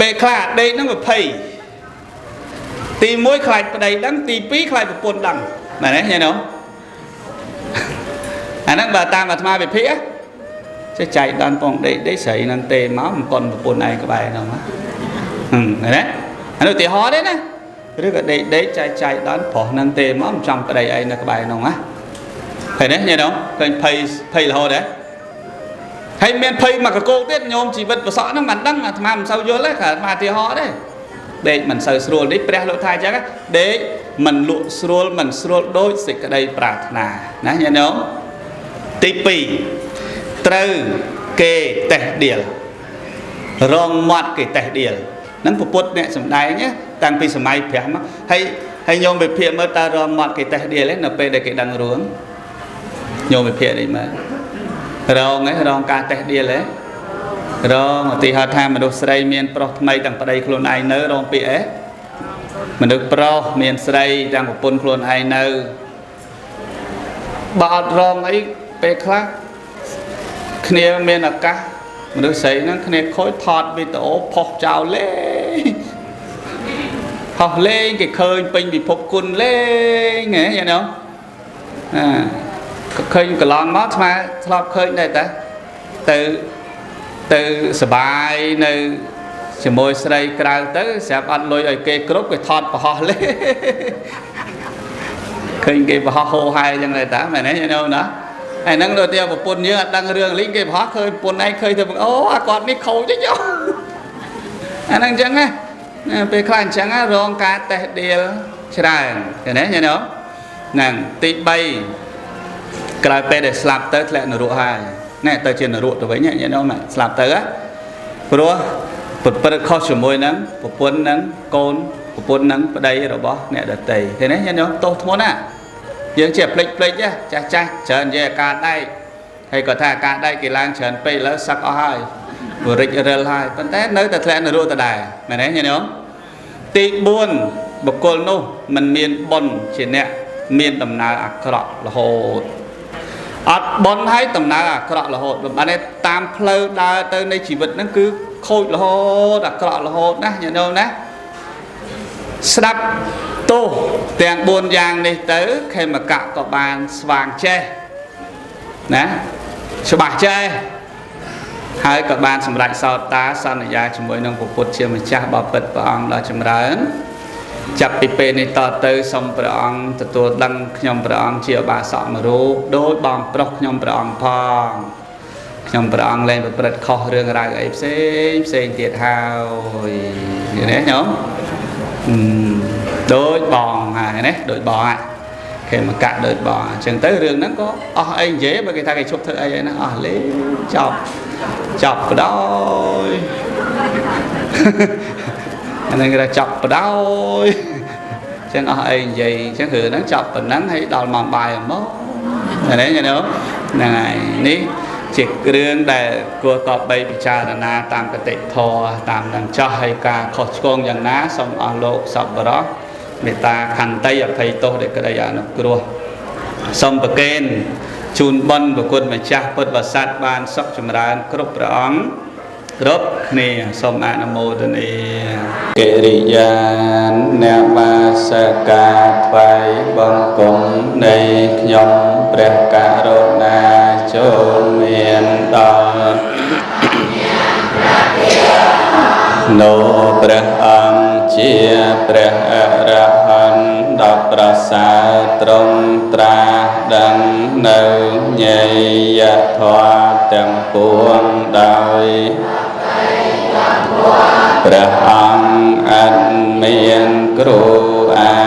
ពេលខ្លះដេកហ្នឹង20ទី1ខ្លាចប្តីដឹងទី2ខ្លាចប្រពន្ធដឹងមែនទេញ៉ែនោះអាហ្នឹងបើតាមអាត្មាវិភាគចេះចែកដល់ពងដេកដេកស្រីហ្នឹងទេមកមិនកុនប្រពន្ធឯងក្បែរហ្នឹងហឹមឃើញទេអានោះឧទាហរណ៍ទេណាឬក៏ដេកដេកចែកចែកដល់ប្រុសហ្នឹងទេមកមិនចំប្តីឯងនៅក្បែរហ្នឹងណាឃើញទេញ៉ែនោះឃើញភ័យភ័យរហូតទេហើយមានភ័យមកកកោកទៀតញោមជីវិតប្រសក់ហ្នឹងមិនដឹងអាត្មាមិនសូវយល់ទេគ្រាន់អាត្មាឧទាហរណ៍ទេដេកមិនសូវស្រួលនេះព្រះលោកថាអញ្ចឹងដេកមិនលក់ស្រួលមិនស្រួលដូចសេចក្តីប្រាថ្នាណាញោមទី2ត្រូវគេតេះដៀលរងមាត់គេតេះដៀលហ្នឹងពុទ្ធអ្នកសំដែងតាំងពីសម័យព្រះមកហើយហើយញោមវិភាគមើលតើរងមាត់គេតេះដៀលនៅពេលដែលគេដឹងរឿងញោមវិភាគនេះមើលរងឯងរងការតេះដៀលឯងរងឧទាហរណ៍ថាមនុស្សស្រីមានប្រុសថ្មីទាំងប្តីខ្លួនឯងនៅរងពាក្យអេមនុស្សប្រុសមានស្រីទាំងប្រពន្ធខ្លួនឯងនៅបើអត់រងអីពេលខ្លះគ្នាមានឱកាសមនុស្សស្រីហ្នឹងគ្នាខូចថតវីដេអូផុសចោលលេងផុសលេងគេឃើញពេញពិភពគុណលេងហ៎យ៉ាងនោះអាឃើញកន្លងមកស្មាធ្លាប់ឃើញដែរតាទៅសបាយនៅជាមួយស្រីក្រៅទៅស្រាប់អត់លុយឲ្យគេគ្រប់គេថតប្រហោះលេឃើញគេប្រហោះហោហែអញ្ចឹងដែរតាមែនទេញោមណាហើយហ្នឹងដូចជាប្រពន្ធយើងអត់ដឹងរឿងលីងគេប្រហោះឃើញប្រពន្ធឯងឃើញទៅអូអាគាត់នេះខូចទេយោអាហ្នឹងអញ្ចឹងណាពេលខ្លះអញ្ចឹងរងការតេះដៀលច្រើនឃើញទេញោមហ្នឹងទី3ក្រោយពេលដែលស្លាប់ទៅធ្លាក់នរកហើយណែទៅជានរកទៅវិញញោមស្លាប់ទៅព្រោះប្រព្រឹត្តខុសជាមួយនឹងប្រពន្ធនឹងកូនប្រពន្ធនឹងប្តីរបស់អ្នកដទៃឃើញទេញោមទោសធ្ងន់ណាយើងជាភ្លេចភ្លេចចាស់ចាស់ច្រើននិយាយអាការដែកហើយគាត់ថាអាការដែកគេឡើងច្រើនពេកឥឡូវសឹកអស់ហើយបរិចរិលហើយប៉ុន្តែនៅតែធ្លាក់នរកដដែលមែនទេញោមទី4បុគ្គលនោះមិនមានបុណ្យជាអ្នកមានដំណើរអាក្រក់រហូតអត់បុណ្យហើយដំណើរអាក្រក់រហូតបានទេតាមផ្លូវដើរទៅនៃជីវិតហ្នឹងគឺខូចរហូតអាក្រក់រហូតណាញោមណាស្ដាប់ទោសទាំង4យ៉ាងនេះទៅខេមកៈក៏បានស្វាងចេះណាច្បាស់ចេះហើយក៏បានសម្រេចសោតាសន្យាជាមួយនឹងព្រះពុទ្ធជាម្ចាស់បពិតព្រះអង្គដ៏ចម្រើនចាប់ពីពេលនេះតទៅសូមព្រះអង្គទទួលដឹងខ្ញុំព្រះអង្គជាឧបាសកមួយរូបដោយបងប្រុសខ្ញុំព្រះអង្គផងខ្ញុំព្រះអង្គលែងប្រព្រឹត្តខុសរឿងរ៉ាវអីផ្សេងផ្សេងទៀតហើយនេះញោមដូចបងហើយណាដូចបងហ่ะខេមកៈដូចបងអញ្ចឹងទៅរឿងហ្នឹងក៏អស់អីនិយាយបើគេថាគេឈប់ធ្វើអីហ្នឹងអស់លេចប់ចប់បដោយអាហ្នឹងគេថាចប់បដោយអញ្ចឹងអស់អីនិយាយអញ្ចឹងរឿងហ្នឹងចប់ប៉ុណ្ណឹងហើយដល់ម៉ោងបាយមកហ្នឹងញោមហ្នឹងហើយនេះជារឿងដែលគួរគប្បីពិចារណាតាមកតិធម៌តាមនឹងចោះហើយការខុសឆ្គងយ៉ាងណាសូមអស់លោកសប្បុរសមេត្តាខន្តីអភ័យទោសដែលក្តីអនុគ្រោះសូមប្រគេនជូនបុណ្យប្រគុណម្ចាស់ពុទ្ធបរិស័ទបានសុខចម្រើនគ្រប់ព្រះអង្គគ្រប់គ្នាសូមអនុមោទនាកិរិយានមស្ការថ្វាយបង្គំនៃខ្ញុំព្រះករុណាចូលមានដល់នោព្រះអង្គជាព្រះអរហន្តដ៏ប្រសើរទ្រង់ត្រាស់ដឹងនៅញយធម៌ទាំងពួងដោយព្រះអង្គអត់មានគ្រូអា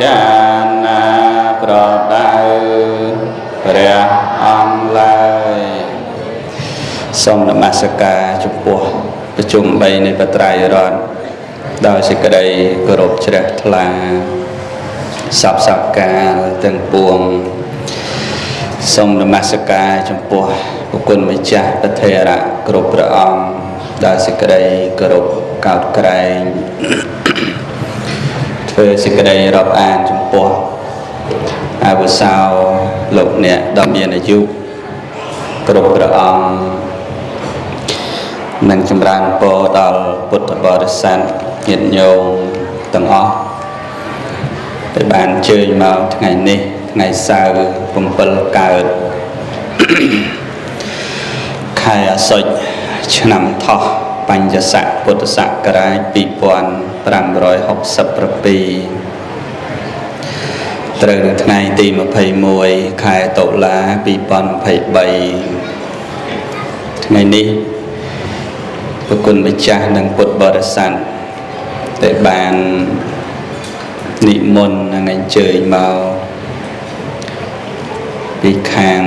ចារ្យណាប្រដៅព្រះអង្គឡើយសូមនមស្ការចំពោះ ប្រជុំ3នៃបត្រៃរតន៍ដោយសេចក្តីគោរពជ្រះថ្លាសពសពកាលទាំងពួងសូមនមស្ការចំពោះព្រះគុណម្ចាស់ព្រះថេរៈគ្រប់ព្រះអង្គដោយសេចក្តីគោរពកោតក្រែងធ្វើសេចក្តីរាប់អានចំពោះអាវុសោលោកអ្នកដ៏មានអាយុគ្រប់ព្រះអង្គនិងចម្រើនពរដល់ពុទ្ធបរិស័ទញាតិញោមទាំងអស់ដែលបានអញ្ជើញមកថ្ងៃនេះថ្ងៃសៅរ៍7កើតខែអាសត់ឆ្នាំថោះបញ្ញស័កពុទ្ធសករាជ2567ត្រូវនៅថ្ងៃទី21ខែតុលា2023ថ្ងៃនេះព្រះគុណម្ចាស់និងពុទ្ធបរិស័ទដែលបាននិមន្តនិងអញ្ជើញមកពីខាង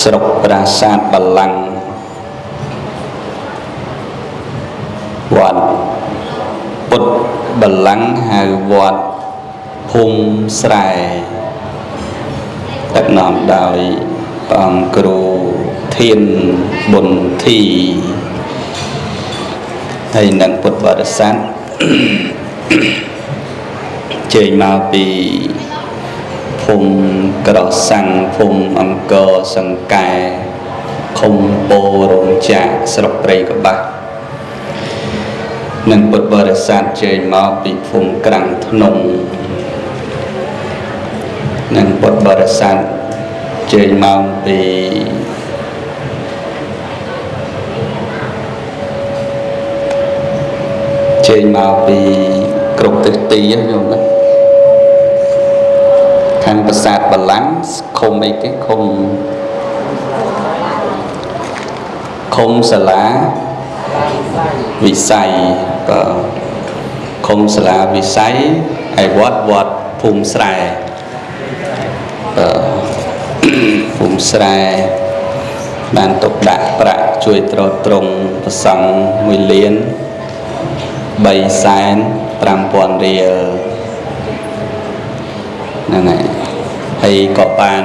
ស្រុកប្រាសាទបល្ល័ង្កវត្តពុទ្ធបល្ល័ង្កហៅវត្តភូមិស្រែដឹកនាំដោយព្រះអង្គគ្រូធានប៊ុនធីហើយនិងពុទ្ធបរិស័ទជើញមកពីភូមិក្រសាំងភូមិអង្គរសង្កែឃុំពោរោងចាក់ស្រុកព្រៃកប្បាសនិងពុទ្ធបរិស័ទជើញមកពីភូមិក្រាំងធ្នង់និងពុទ្ធបរិស័ទជើញមកពីគ្រប់ទិសទីញោមណាខាងប្រាសាទបល្ល័ង្កឃុំអីគេឃុំសាលាវិស័យបើឃុំសាលាវិស័យហើយវត្តភូមិស្រែបើភូមិស្រែបានទុកដាក់ប្រាក់ជួយទ្រទ្រង់ព្រះសង្ឃ1លាន350,000រៀលហ្នឹងហើយហើយក៏បាន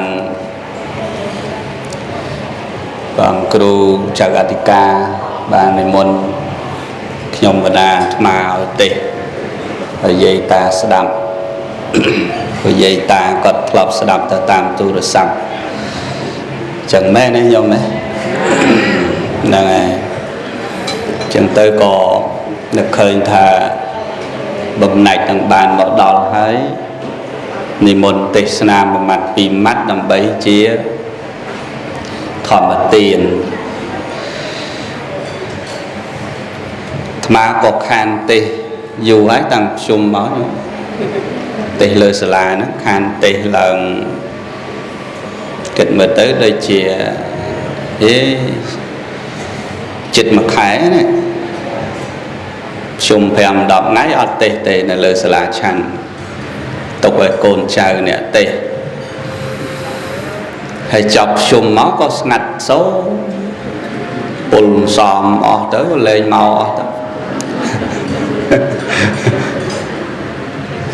ព្រះអង្គគ្រូចៅអធិការបាននិមន្តខ្ញុំកណាអាត្មាឲ្យទេសហើយយាយតាស្ដាប់ព្រោះយាយតាគាត់ធ្លាប់ស្ដាប់ទៅតាមទូរស័ព្ទចឹងមែនទេញោមណាហ្នឹងហើយចឹងទៅក៏នឹកឃើញថាបំណាច់នឹងបានមកដល់ហើយនិមន្តទេសនាមួយម៉ាត់ពីរម៉ាត់ដើម្បីជាធម្មទានអាត្មាក៏ខានទេសយូរហើយតាំងភ្ជុំមកទេសលើសាលាហ្នឹងខានទេសឡើងគិតមើលទៅដូចជាហេចិត្តមួយខែណាភ្ជុំ5 10ថ្ងៃអត់ទេសទេនៅលើសាលាឆាន់ទុកឲ្យកូនចៅអ្នកទេសហើយចប់ភ្ជុំមកក៏ស្ងាត់សូពុលសំអស់ទៅលែងមកអស់ទៅ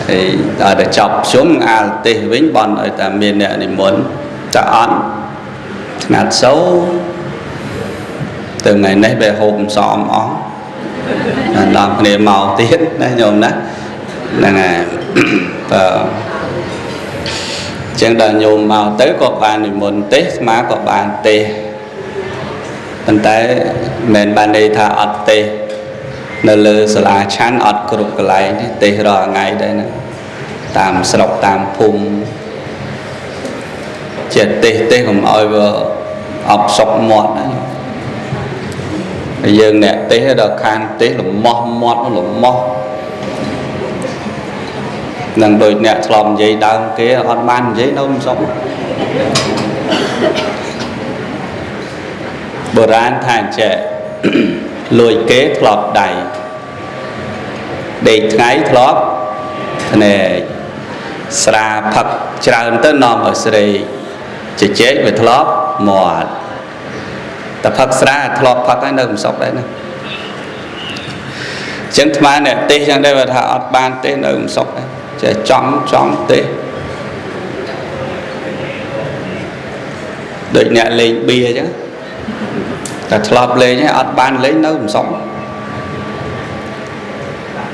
ហើយដល់តែចប់ភ្ជុំអាលទេសវិញបន់ឲ្យតែមានអ្នកនិមន្តតែអត់ស្ងាត់សូទៅថ្ងៃនេះវាហូបសំអស់ដល់គ្នាមកទៀតណាញោមណាហ្នឹងហើយបើចឹងដល់ញោមមកទៅក៏បាននិមន្តទេសស្មាក៏បានទេសប៉ុន្តែមិនបានន័យថាអត់ទេសនៅលើសាលាឆាន់អត់គ្រប់កន្លែងទេទេសរាល់ថ្ងៃដែរណាតាមស្រុកតាមភូមិជាទេសកុំឲ្យវាអបសុកមាត់ណាយើងអ្នកទេសដល់ខានទេសលំោះមាត់លំោះនឹងដូចអ្នកធ្លាប់និយាយដើមគេអត់បាននិយាយនៅមិនសុខបុរាណថាអញ្ចេះលួចគេធ្លាប់ដៃដេកថ្ងៃធ្លាប់ភ្នែកស្រាផឹកច្រើនទៅនាំឲ្យស្រេកជជែកវាធ្លាប់មាត់ តែផឹកស្រាធ្លាប់ផឹកហើយនៅមិនសុខដែរណាចឹងអាត្មាអ្នកទេសចឹងដែរបើថាអត់បានទេនៅមិនសុខដែរចេះចង់ចង់ទេដូចអ្នកលេងបៀចឹងតែធ្លាប់លេងហើយអត់បានលេងនៅមិនសុខ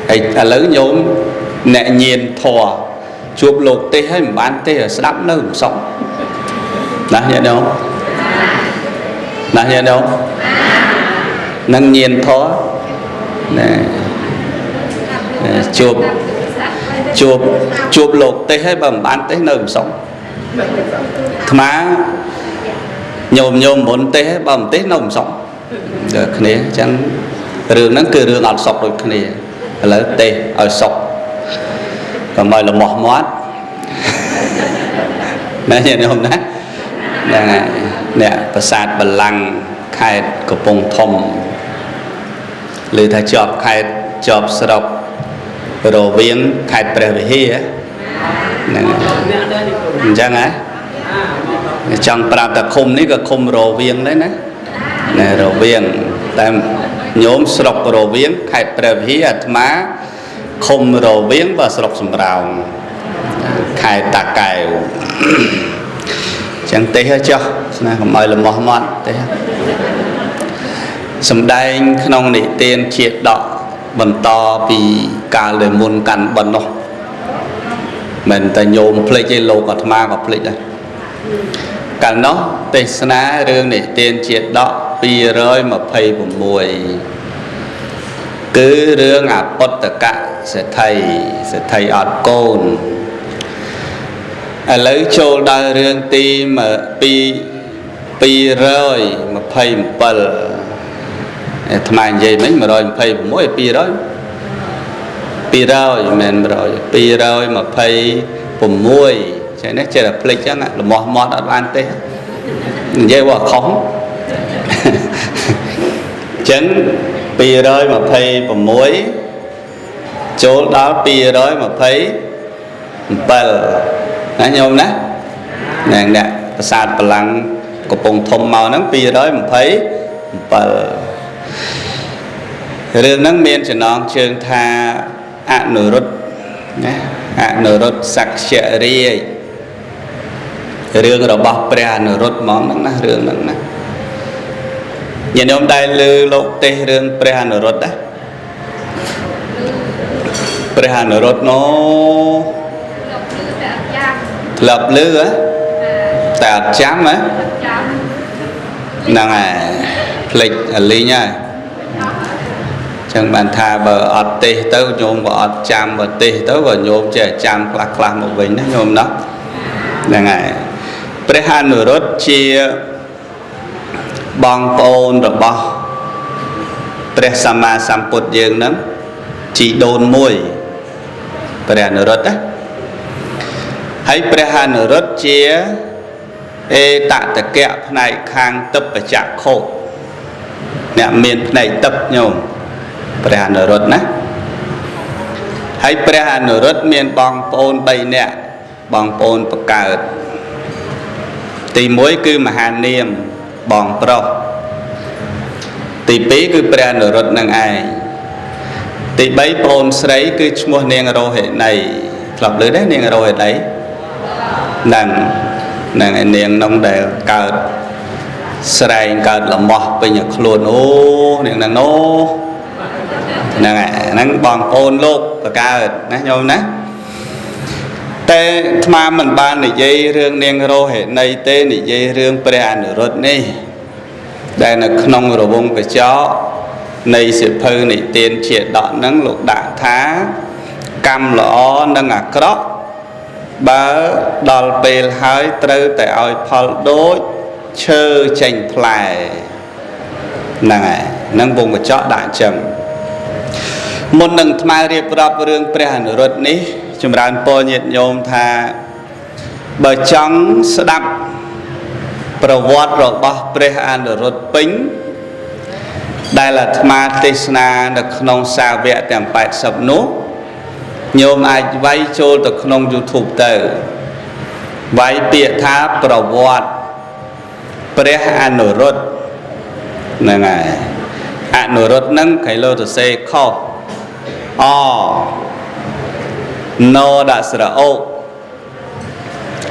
ហើយឥឡូវញោមអ្នកញៀនធរជួបលោកទេសហើយមិនបានទេស្ដាប់នៅមិនសុខណាញាតិញោមណាញាតិញោមនឹងញៀនធរណាជួបជួបជួបលោកទេសហើយបើមិនបានទេសនៅមិនសុខអាត្មាញោមញោមមុនទេសហើយបើមិនទេសនៅមិនសុខដូចគ្នាអញ្ចឹងរឿងហ្នឹងគឺរឿងអត់សុខដូចគ្នាឥឡូវទេសឲ្យសុខកុំឲ្យលមាស់មាត់ណាញាតិញោមណាហ្នឹងហើយអ្នកប្រាសាទបល្ល័ង្កខេត្តកំពង់ធំឬថាជាប់ខេត្តជាប់ស្រុករវៀងខេត្តព្រះវិហារហ្នឹងអញ្ចឹងហ៎ចង់ប្រាប់តែឃុំនេះក៏ឃុំរវៀងដែរណាណែរវៀងតែញោមស្រុករវៀងខេត្តព្រះវិហារអាត្មាឃុំរវៀងបើស្រុកសំរោងខេត្តតាកែវចឹងទេចុះណាកុំឲ្យលមាស់មាត់ទេសំដែងក្នុងនិទានជាដកបន្តពីកាលដែលមុនកាន់បិណ្ឌនោះមិនតែញោមភ្លេចទេលោកអាត្មាក៏ភ្លេចដែរកាលនោះទេសនារឿងនិទានជាដក226គឺរឿងអពុត្តកសេដ្ឋីសេដ្ឋីអត់កូនឥឡូវចូលដល់រឿងទី227អាត្មានិយាយមិញ126 200 200មិន100 226ចឹងនេះចេះតែភ្លេចចឹងលមាស់មាត់អត់បានទេនិយាយว่าខុសចឹង226ចូលដល់227ណាញោមណាហ្នឹងអ្នកប្រាសាទបល្ល័ង្កកំពង់ធំមកហ្នឹង227រឿងហ្នឹងមានចំណងជើងថាអនុរុទ្ធណាអនុរុទ្ធសក្យរាជរឿងរបស់ព្រះអនុរុទ្ធហ្មងហ្នឹងណារឿងហ្នឹងណាញាតិញោមដែលឮលោកទេសរឿងព្រះអនុរុទ្ធណាព្រះអនុរុទ្ធនោះធ្លាប់ឮហ៎តែអត់ចាំហ៎ហ្នឹងហើយភ្លេចអាលីងហើយចឹងបានថាបើអត់ទេសទៅញោមក៏អត់ចាំបើទេសទៅក៏ញោមចេះចាំខ្លះខ្លះមកវិញណាញោមណាហ្នឹងហើយព្រះអនុរុទ្ធជាបងប្អូនរបស់ព្រះសម្មាសម្ពុទ្ធយើងហ្នឹងជីដូនមួយព្រះអនុរុទ្ធណាហើយព្រះអនុរុទ្ធជាអេតតកៈផ្នែកខាងទិព្វចក្ខុអ្នកមានផ្នែកទិព្វញោមព្រះអនុរុទ្ធណាហើយព្រះអនុរុទ្ធមានបងប្អូន3នាក់បងប្អូនបកើតទី1គឺមហានាមបងប្រុសទី2គឺព្រះអនុរុទ្ធនឹងឯងទី3ប្អូនស្រីគឺឈ្មោះនាងរោហិនីធ្លាប់ឮទេនាងរោហិនីហ្នឹងហ្នឹងឯនាងនោះដែលកើតស្រែងកើតលមាស់ពេញខ្លួនអូនាងហ្នឹងនោះហ្នឹងហ្នឹងបងប្អូនលោកបកើតណាញោមណាតែអាត្មាមិនបាននិយាយរឿងនាងរោហិនីទេនិយាយរឿងព្រះអនុរុទ្ធនេះដែលនៅក្នុងរវងកញ្ចក់នៃសិភៅនិទានជាដកហ្នឹងលោកដាក់ថាកម្មល្អនិងអាក្រក់បើដល់ពេលហើយត្រូវតែឲ្យផលដូចឈើចេញផ្លែហ្នឹងហើយហ្នឹងវងកញ្ចក់ដាក់អញ្ចឹងមុននឹងអាត្មារៀបរាប់រឿងព្រះអនុរុទ្ធនេះចម្រើនពរញាតិញោមថាបើចង់ស្ដាប់ប្រវត្តិរបស់ព្រះអនុរុទ្ធពេញដែលអាត្មាទេសនានៅក្នុងសាវកទាំង80នោះញោមអាចវាយចូលទៅក្នុង YouTube ទៅវាយពាក្យថាប្រវត្តិព្រះអនុរុទ្ធ ហ្នឹងហើយអនុរុទ្ធហ្នឹងគេលោទៅសេខុសអណដាក់ស្រអូ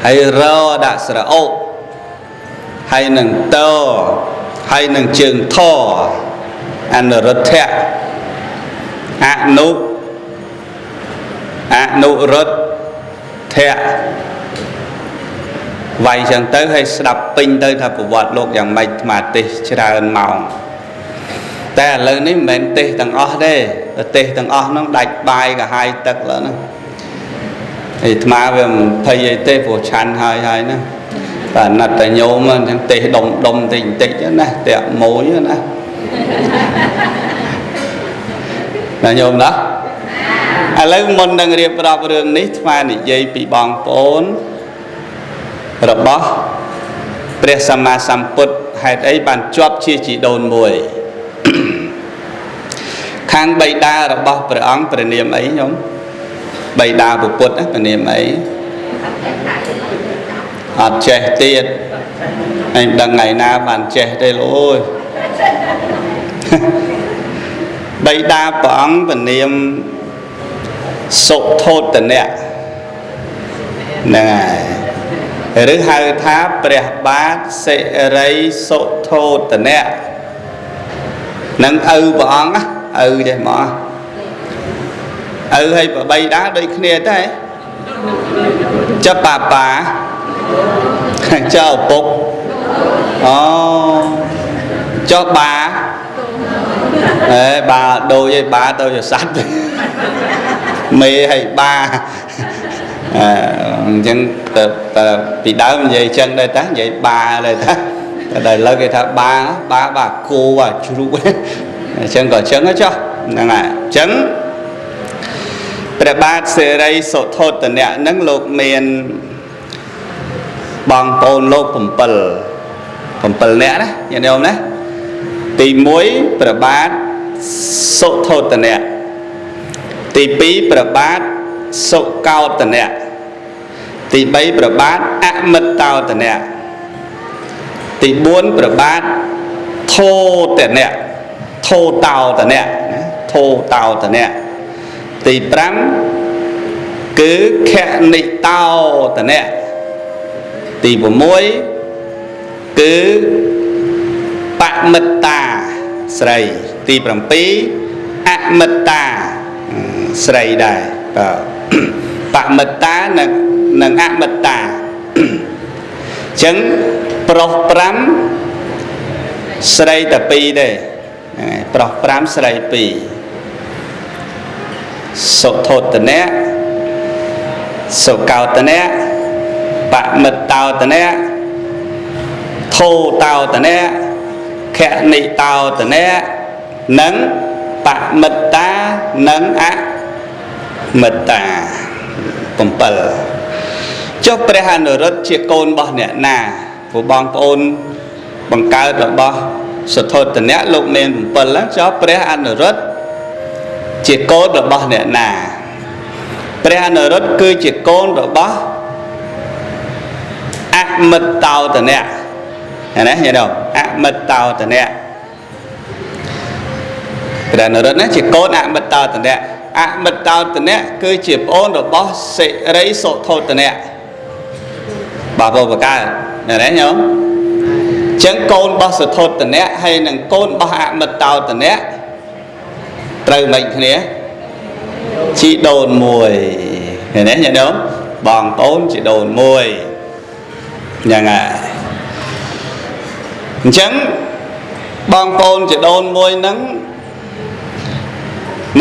ហើយរដាក់ស្រអូហើយនឹងតហើយនឹងជើងថអនុរុទ្ធៈអនុអនុរុទ្ធៈវាយចឹងទៅហើយស្ដាប់ពេញទៅថាប្រវត្តិលោកយ៉ាងម៉េចអាត្មាទេសច្រើនម៉ោងតែឥឡូវនេះមិនមែនទេសទាំងអស់ទេទេសទាំងអស់ហ្នឹងដាច់បាយកាហាយទឹកឡើយហ្នឹងអាត្មាវាមិនភ័យអីទេព្រោះឆាន់ហើយហើយណាបាទណាត់តែញោមអញ្ចឹងទេសដុំដុំតិចតិចណាតាក់មួយណាណាញោមណាឥឡូវមុននឹងរៀបរាប់រឿងនេះអាត្មានិយាយពីបងប្អូនរបស់ព្រះសម្មាសម្ពុទ្ធហេតុអីបានជាប់ជាជីដូនមួយខាងបិតារបស់ព្រះអង្គព្រះនាមអីញោមបិតាពុទ្ធព្រះនាមអីអត់ចេះទៀតអញដឹងថ្ងៃណាបានចេះទេលោកអើយបិតាព្រះអង្គព្រះនាមសុធោទនៈហ្នឹងហើយឬហៅថាព្រះបាទសិរីសុធោទនៈនឹងឪព្រះអង្គណាឪទេមកឪហើយបបីតាដូចគ្នាទេចុះប៉ាប៉ាចុះឪពុកអូចុះបាអេបាដូចឯបាទៅជាសត្វមេហើយបាអញ្ចឹងទៅពីដើមនិយាយចឹងដែរតានិយាយបាដែរតាតែដល់ឥឡូវគេថាបាបាបាគោបាជ្រូកអញ្ចឹងក៏អញ្ចឹងចុះហ្នឹងហើយអញ្ចឹងព្រះបាទសិរីសុធោទនៈហ្នឹងលោកមានបងប្អូនលោក7 7នាក់ណាញាតិញោមណាទី1ព្រះបាទសុធោទនៈទី2ព្រះបាទសុកោតនៈទី3ព្រះបាទអមិតោតនៈទី4ព្រះបាទធោតនៈធោតោតនៈធោតោតនៈទី5គឺខនិតោតនៈទី6គឺបមិត្តាស្រីទី7អមិត្តាស្រីដែរបាទបមិត្តានិងអមិត្តាអញ្ចឹងប្រុស5ស្រីតែ2ទេប្រុស5ស្រី2សុធោទនៈសុកោតនៈបមិតោតនៈធោតោតនៈខនិតោតនៈនិងបមិត្តានិងអមិត្តា7ចុះព្រះអនុរុទ្ធជាកូនរបស់អ្នកណាព្រោះបងប្អូនបង្កើតរបស់សុធោទនៈលោកមាន7ចុះព្រះអនុរុទ្ធជាកូនរបស់អ្នកណាព្រះអនុរុទ្ធគឺជាកូនរបស់អមិតោតនៈណាញ៉េអមិតោតនៈព្រះអនុរុទ្ធណាជាកូនអមិតោតនៈអមិតោតនៈគឺជាប្អូនរបស់សិរីសុធោទនៈបាទបងបកើតណាញោមអញ្ចឹងកូនរបស់សុធោទនៈហើយនឹងកូនរបស់អមិតោតនៈត្រូវមិនគ្នាជីដូនមួយឃើញទេញាតិញោមបងប្អូនជីដូនមួយយ៉ាងហើយអញ្ចឹងបងប្អូនជីដូនមួយហ្នឹង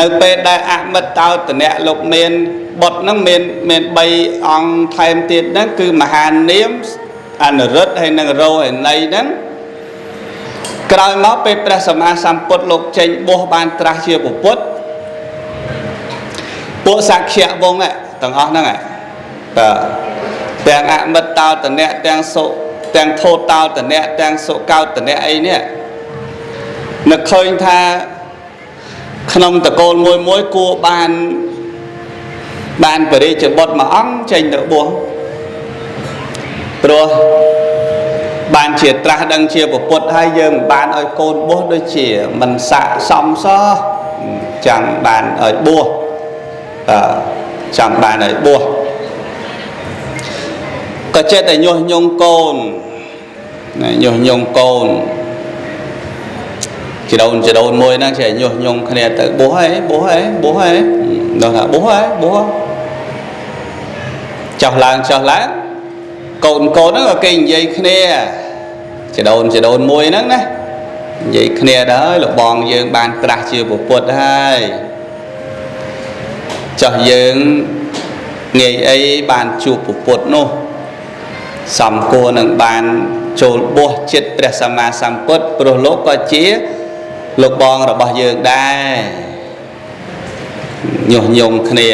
នៅពេលដែលអមិតោតនៈលោកមានបុត្រហ្នឹងមាន3អង្គថែមទៀតហ្នឹងគឺមហានាមអនុរុទ្ធហើយនិងរោហិនីហ្នឹងក្រោយមកពេលព្រះសម្មាសម្ពុទ្ធលោកចេញបួសបានត្រាស់ជាពុទ្ធពួកសាក្យវង្សទាំងអស់ហ្នឹងបាទទាំងអមិតោតនៈទាំងសុទាំងធោតោតនៈទាំងសុកោតនៈអីនេះនឹកឃើញថាក្នុងតកូលមួយមួយគួរបានព្រះរាជបុត្រមួយអង្គចេញទៅបួសព្រោះ បានជាត្រាស់ដឹងជាពុទ្ធហើយយើងមិនបានឲ្យកូនបួសដូចជាមិនស័កសមសោះចង់បានឲ្យបួសអឺចង់បានឲ្យបួសក៏ចេះតែញុះញង់កូនណាញុះញង់កូនជីដូនជីដូនមួយហ្នឹងចេះញុះញង់គ្នាទៅបួសហើយបួសហើយបួសហើយដល់ថាបួសហើយបួសចុះឡើងចុះឡើងកូនកូនហ្នឹងក៏គេនិយាយគ្នាជីដូនជីដូនមួយហ្នឹងណានិយាយគ្នាដល់ហើយលោកបងយើងបានត្រាស់ជាពុទ្ធហើយចុះយើងងាយអីបានជួបពុទ្ធនោះសំគួរនឹងបានចូលបួសចិត្តព្រះសម្មាសម្ពុទ្ធព្រោះលោកក៏ជាលោកបងរបស់យើងដែរញុះញង់គ្នា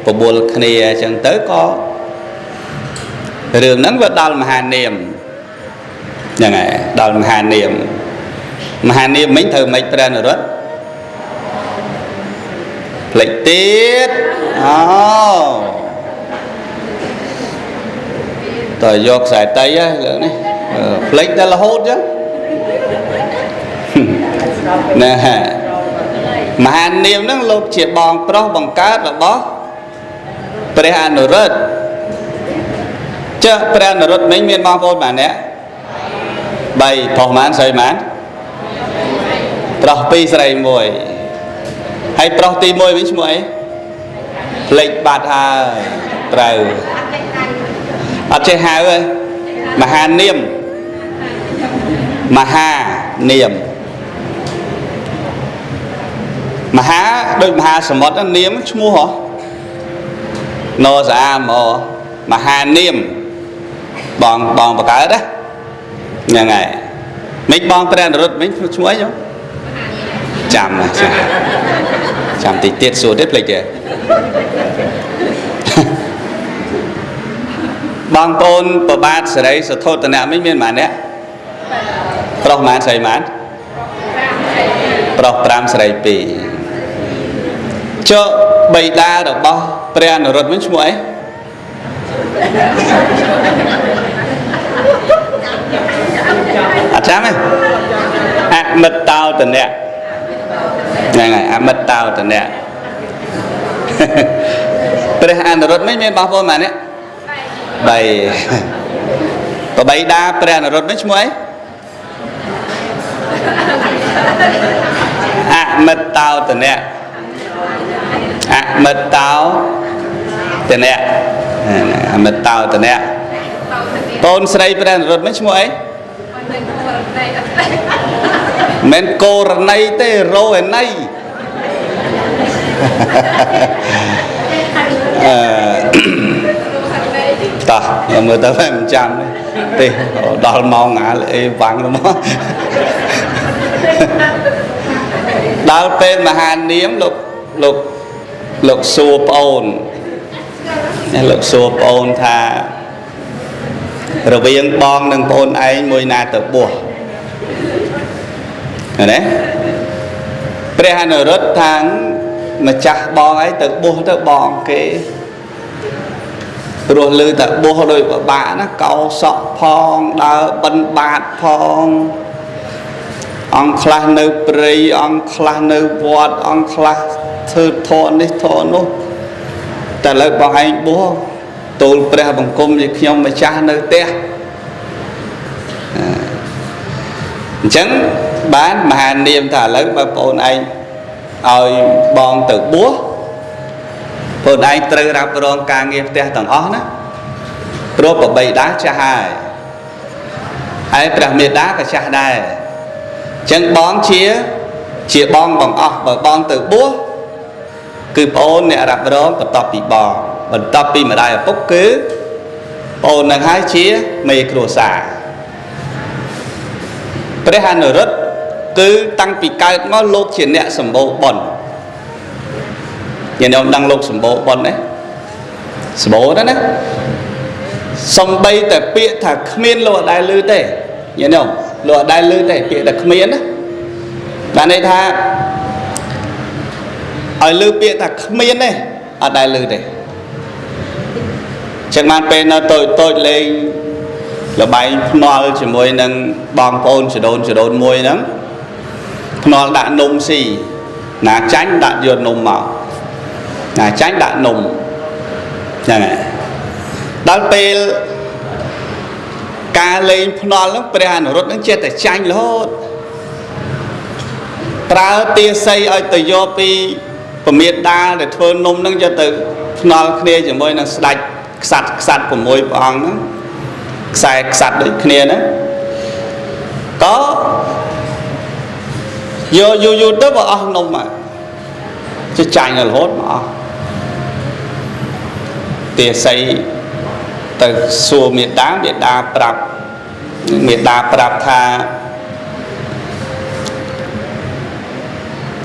បបួលគ្នាអញ្ចឹងទៅក៏រឿងហ្នឹងវាដល់មហានាមហ្នឹងហើយដល់មហានាមមហានាមមិញត្រូវមិនព្រះនរុត្តផ្លេចទៀតអូតើយកខ្សែតីហើយលើកនេះផ្លេចតែរហូតចឹងណាមហានាមហ្នឹងលោកជាបងប្រុសបង្កើតរបស់ព្រះអនុរុទ្ធចុះព្រះអនុរុទ្ធមិញមានបងប្អូនប៉ុន្មានអ្នក3ប្រុសប៉ុន្មានស្រីប៉ុន្មានប្រុស2ស្រី1ហើយប្រុសទី1វិញឈ្មោះអីផ្លេចបាត់ហើយត្រូវអត់ចេះហៅទេមហានាមមហានាមមហាដូចមហាសមុទ្រនាមឈ្មោះហ៎ណស្អាមមហានាមបងបងបកើតណាហ្នឹងហើយមិនបងព្រះនរុត្តមិញឈ្មោះអីខ្ញុំចាំចាំតិចទៀតសួរទៀតភ្លេចទេបងប្អូនប្របាទសេរីសធោតនៈមិញមានប៉ុន្មានអ្នកប្រុសប៉ុន្មានស្រីប៉ុន្មានប្រុស5ស្រី2ចុះបិតារបស់ព្រះអនុរុទ្ធវិញឈ្មោះអីអត់ចាំទេអមិតោតនៈហ្នឹងហើយអមិតោតនៈព្រះអនុរុទ្ធវិញមានបងប្អូនប៉ុន្មានអ្នក3បបិតាព្រះអនុរុទ្ធវិញឈ្មោះអីអមិតោតនៈអមិតោតនៈអមិតោតនៈបងស្រីព្រះអនុរុទ្ធវិញឈ្មោះអីមិនកោរណីទេរោឯណីអឺតោះមើលទៅមិនចាំទេដល់ម៉ោងអាអេវ៉ាំងទៅមកដល់ពេលមហានាមលោកលោកលោកសួរប្អូនលោកសួរប្អូនថារវាងបងនិងប្អូនឯងមួយណាទៅបួសណាព្រះអនុរុទ្ធថាម្ចាស់បងឯងទៅបួសទៅបងគេព្រោះឮតែបួសដោយពិបាកណាកោសក់ផងដើរបិណ្ឌបាតផងអង្គខ្លះនៅព្រៃអង្គខ្លះនៅវត្តអង្គខ្លះធ្វើធម៌នេះធម៌នោះតែលើបងឯងបួសទូលព្រះបង្គំជាខ្ញុំម្ចាស់នៅផ្ទះអញ្ចឹងបានមហានាមថាឥឡូវបើបងឯងឲ្យបងទៅបួសបងឯងត្រូវរ៉ាប់រងការងារផ្ទះទាំងអស់ណាព្រោះបបិតាចាស់ហើយហើយព្រះមេដាក៏ចាស់ដែរអញ្ចឹងបងជាបងបងអស់បើបងទៅបួសគឺប្អូនអ្នករ៉ាប់រងបន្ទាប់ពីបងបន្ទាប់ពីម្ដាយឪពុកគឺប្អូននឹងហើយជាមេគ្រួសារព្រះអនុរុទ្ធគឺតាំងពីកើតមកលោកជាអ្នកសម្បូរបុណ្យញាតិញោមដឹងលោកសម្បូរបុណ្យទេសម្បូរណាស់ណាសំបីតែពាក្យថាគ្មានលោកអត់ដែលឮទេញាតិញោមលោកអត់ដែលឮទេពាក្យថាគ្មានណាបានន័យថាឲ្យឮពាក្យថាគ្មានទេអត់ដែលឮទេចឹងបានពេលនៅតូចតូចលេង លបែងភ្នាល់ជាមួយនឹងបងប្អូនចដូនចដូនមួយហ្នឹងភ្នាល់ដាក់នំស៊ីណាចាញ់ដាក់យកនំមកណាចាញ់ដាក់នំហ្នឹងហើយដល់ពេលការលេងភ្នាល់ហ្នឹងព្រះអនុរុទ្ធហ្នឹងចេះតែចាញ់រហូតប្រើទាស័យឲ្យទៅយកពីពមាតាដែលធ្វើនំហ្នឹងយកទៅភ្នាល់គ្នាជាមួយនឹងស្ដេចខ្សាត់ខ្សាត់6ព្រះអង្គហ្នឹងខ្សែខ្សាត់ដូចគ្នាហ្នឹងក៏យកយូរយូរទៅបើអស់នំមកចេះចាញ់រហូតមកអស់ទាស័យទៅសួរមេដាមេដាប្រាប់មេដាប្រាប់ថា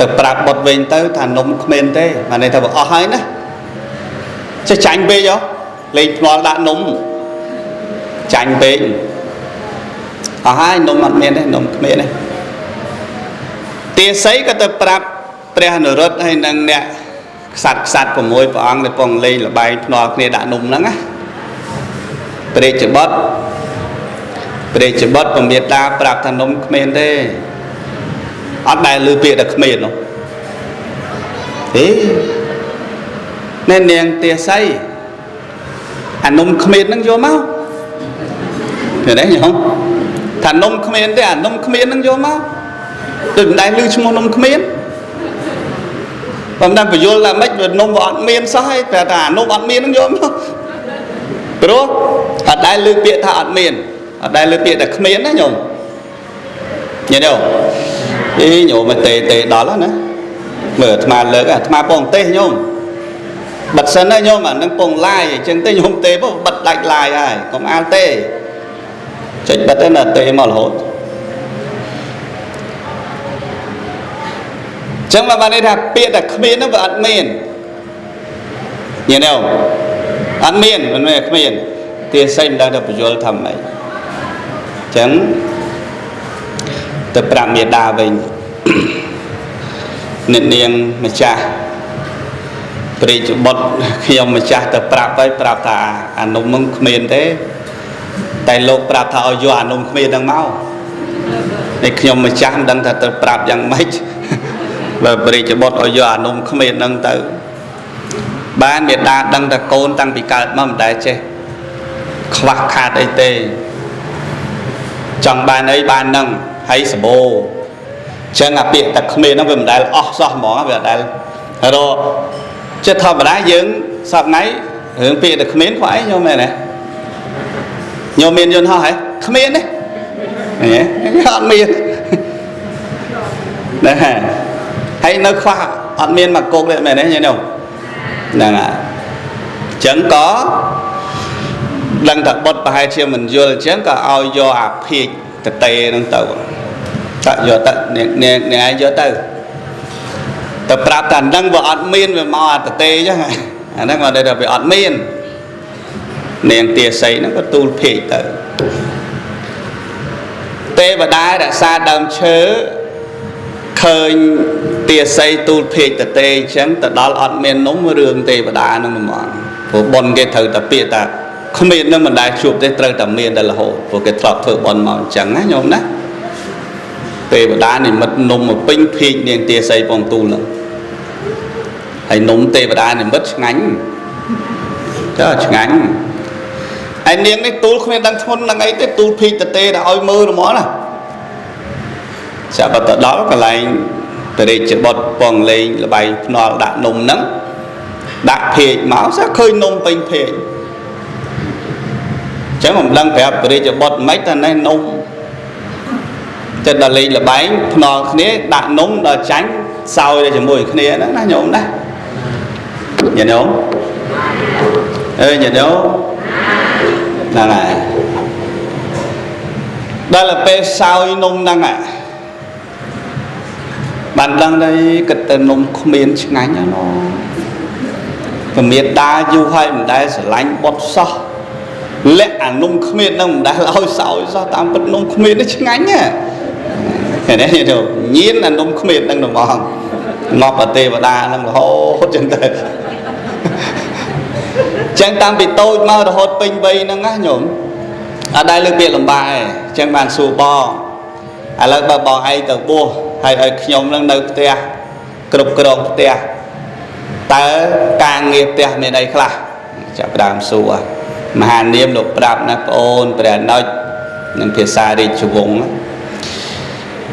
ទៅប្រាប់បុត្រវិញទៅថានំគ្មានទេបានន័យថាបើអស់ហើយណាចេះចាញ់ពេកហ៎លេងភ្នាល់ដាក់នំចាញ់ពេកអស់ហើយនំអត់មានទេនំគ្មានទេទាស័យក៏ទៅប្រាប់ព្រះអនុរុទ្ធហើយនឹងអ្នកខ្សាត់ខ្សាត់6ព្រះអង្គដែលពងលេងលបែងភ្នាល់គ្នាដាក់នំហ្នឹងណាព្រះរាជបុត្រព្រះរាជបុត្រពមាតាប្រាប់ថានំគ្មានទេអត់ដែលឮពាក្យថាគ្មាននោះទេណែនាងទាស័យអានំគ្មានហ្នឹងយកមកឃើញទេញោមថានំគ្មានទេអានំគ្មានហ្នឹងយកមកដូចមិនដែលឮឈ្មោះនំគ្មានបើមិនដឹងបញ្យល់ថាម៉េចវានំវាអត់មានសោះហើយតែថាអានំអត់មានហ្នឹងយកមកព្រោះអត់ដែលឮពាក្យថាអត់មានអត់ដែលឮពាក្យថាគ្មានណាញោមញ៉េញោមអីញោមទេទេដល់ហើយណាមើលអាត្មាលើកអាត្មាពងទេសញោមបិទសិនណាញោមអានឹងពងឡាយអញ្ចឹងទេញោមទេបិទដាច់ឡាយហើយកុំអាលទេចុចបិទទៅណាទេមករហូតចឹងមកបានន័យថាពាក្យតែគ្មានហ្នឹងវាអត់មានញ៉េញោមអត់មានមិនមែនគ្មានទាស័យមិនដឹងថាបញ្យល់ថាម៉េចចឹងទៅប្រាប់មេដាវិញអ្នកនាងម្ចាស់ព្រះរាជបុត្រខ្ញុំម្ចាស់ទៅប្រាប់ហើយប្រាប់ថាអានំហ្នឹងគ្មានទេតែលោកប្រាប់ថាឲ្យយកអានំគ្មានហ្នឹងមកនេះខ្ញុំម្ចាស់មិនដឹងថាទៅប្រាប់យ៉ាងម៉េចបើព្រះរាជបុត្រឲ្យយកអានំគ្មានហ្នឹងទៅបានមេដាដឹងថាកូនតាំងពីកើតមកមិនដែលចេះខ្វះខាតអីទេចង់បានអីបានហ្នឹងហើយសបោចឹងអាពាក្យតែគ្មានហ្នឹងវាមិនដែលអស់សោះហ្មងវាអត់ដែលរកចិត្តធម្មតាយើងសប្ងៃរឿងពាក្យតែគ្មានខ្វះអីញោមមែនទេញោមមានយន្តហោះហ៎គ្មានទេអត់មានណាហើយនៅខ្វះអត់មានមកគោកទេមែនទេញោមហ្នឹងហើយចឹងក៏ដឹងថាបុត្រប្រហែលជាមិនយល់អញ្ចឹងក៏ឲ្យយកអាភាជតេហ្នឹងទៅតយកទៅអ្នកឯងយកទៅទៅប្រាប់ថាហ្នឹងវាអត់មានវាមកអាតេអញ្ចឹងអាហ្នឹងមកថាវាអត់មាននាងទាស័យហ្នឹងក៏ទូលភាជទៅទេវតារក្សាដើមឈើឃើញទាស័យទូលភាជតេអញ្ចឹងទៅដល់អត់មាននំរឿងទេវតាហ្នឹងហ្មងព្រោះបុណ្យគេត្រូវតែពាក្យថាគ្មាននឹងមិនដែលជួបទេត្រូវតែមានតែរហូតព្រោះគេធ្លាប់ធ្វើបុណ្យមកអញ្ចឹងណាញោមណាទេវតានិមិត្តនំមកពេញភាជនាងទាស័យពងទូលហ្នឹងហើយនំទេវតានិមិត្តឆ្ងាញ់ចាឆ្ងាញ់ហើយនាងនេះទូលគ្មានដឹងធ្ងន់នឹងអីទេទូលភាជតទេដល់ឲ្យមើលហ្មងណាចាប់ទៅដល់កន្លែងព្រះរាជបុត្រពងលេងលបែងភ្នាល់ដាក់នំហ្នឹងដាក់ភាជមកសោះឃើញនំពេញភាជចឹងមិនដឹងប្រាប់ព្រះរាជបុត្រមិនថានេះនំចិត្តដល់លេងលបែងភ្នាល់គ្នាដាក់នំដល់ចាញ់សោយទៅជាមួយគ្នាហ្នឹងណាញោមណាញាតិញោមអើញាតិញោមហ្នឹងហើយដល់ពេលសោយនំហ្នឹងបានដឹងតែគិតទៅនំគ្មានឆ្ងាញ់ណាស់ពមាតាយូរហើយមិនដែលស្រឡាញ់បុត្រសោះលាក់អានំគ្មាននឹងមិនដែលឲ្យសោយសោះតាមពិតនំគ្មាននេះឆ្ងាញ់ណាឃើញទេញៀនអានំគ្មាននឹងហ្មងងាប់អទេវតានឹងរហូតចឹងទៅចឹងតាំងពីតូចមករហូតពេញវ័យហ្នឹងណាញោម អត់ដែលលើកពាក្យលំបាកទេអញ្ចឹងបានសួរបងឥឡូវបើបងឯងទៅបួសហើយឲ្យខ្ញុំនឹងនៅផ្ទះគ្រប់គ្រងផ្ទះតើការងារផ្ទះមានអីខ្លះចាប់ផ្ដើមសួរមហានាមលោកប្រាប់ណាប្អូនព្រះអនុជនឹងភាសារាជវង្ស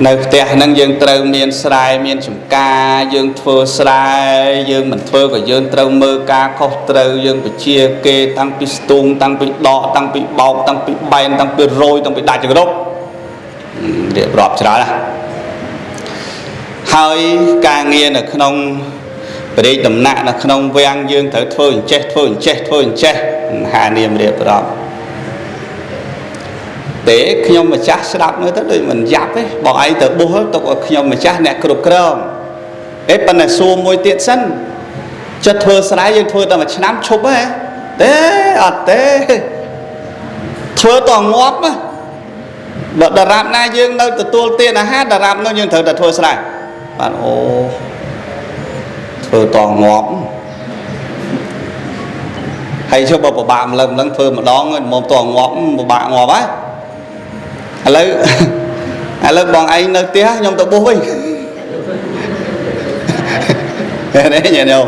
នៅផ្ទះហ្នឹងយើងត្រូវមានស្រែមានចំការយើងធ្វើស្រែយើងមិនធ្វើក៏យើងត្រូវមើលការខុសត្រូវយើងបជាគេតាំងពីស្ទូងតាំងពីដកតាំងពីបោកតាំងពីបែនតាំងពីរយតាំងពីដាច់ចង្រុករៀបរាប់ច្រើនណាស់ហើយការងារនៅក្នុងព្រះរាជដំណាក់នៅក្នុងវាំងយើងត្រូវធ្វើអញ្ចេះធ្វើអញ្ចេះធ្វើអញ្ចេះមហានាមរៀបរាប់ទេខ្ញុំម្ចាស់ស្ដាប់មើលទៅដូចមិនយ៉ាប់ទេបងឯងទៅបួសទុកឲ្យខ្ញុំម្ចាស់អ្នកគ្រប់គ្រងអេប៉ុន្តែសួរមួយទៀតសិនចិត្តធ្វើស្រែយើងធ្វើតែមួយឆ្នាំឈប់ហ៎ទេអត់ទេធ្វើតងាប់បើដរាបណាយើងនៅទទួលទានអាហារដរាបនោះយើងត្រូវតែធ្វើស្រែបាទអូធ្វើតងាប់ហើយជុំបើពិបាកម្លឹងម្លឹងធ្វើម្ដងមកតងាប់ពិបាកងាប់ហើយឥឡូវឥឡូវបងឯងនៅផ្ទះខ្ញុំទៅបួសវិញនេះញាតិញោម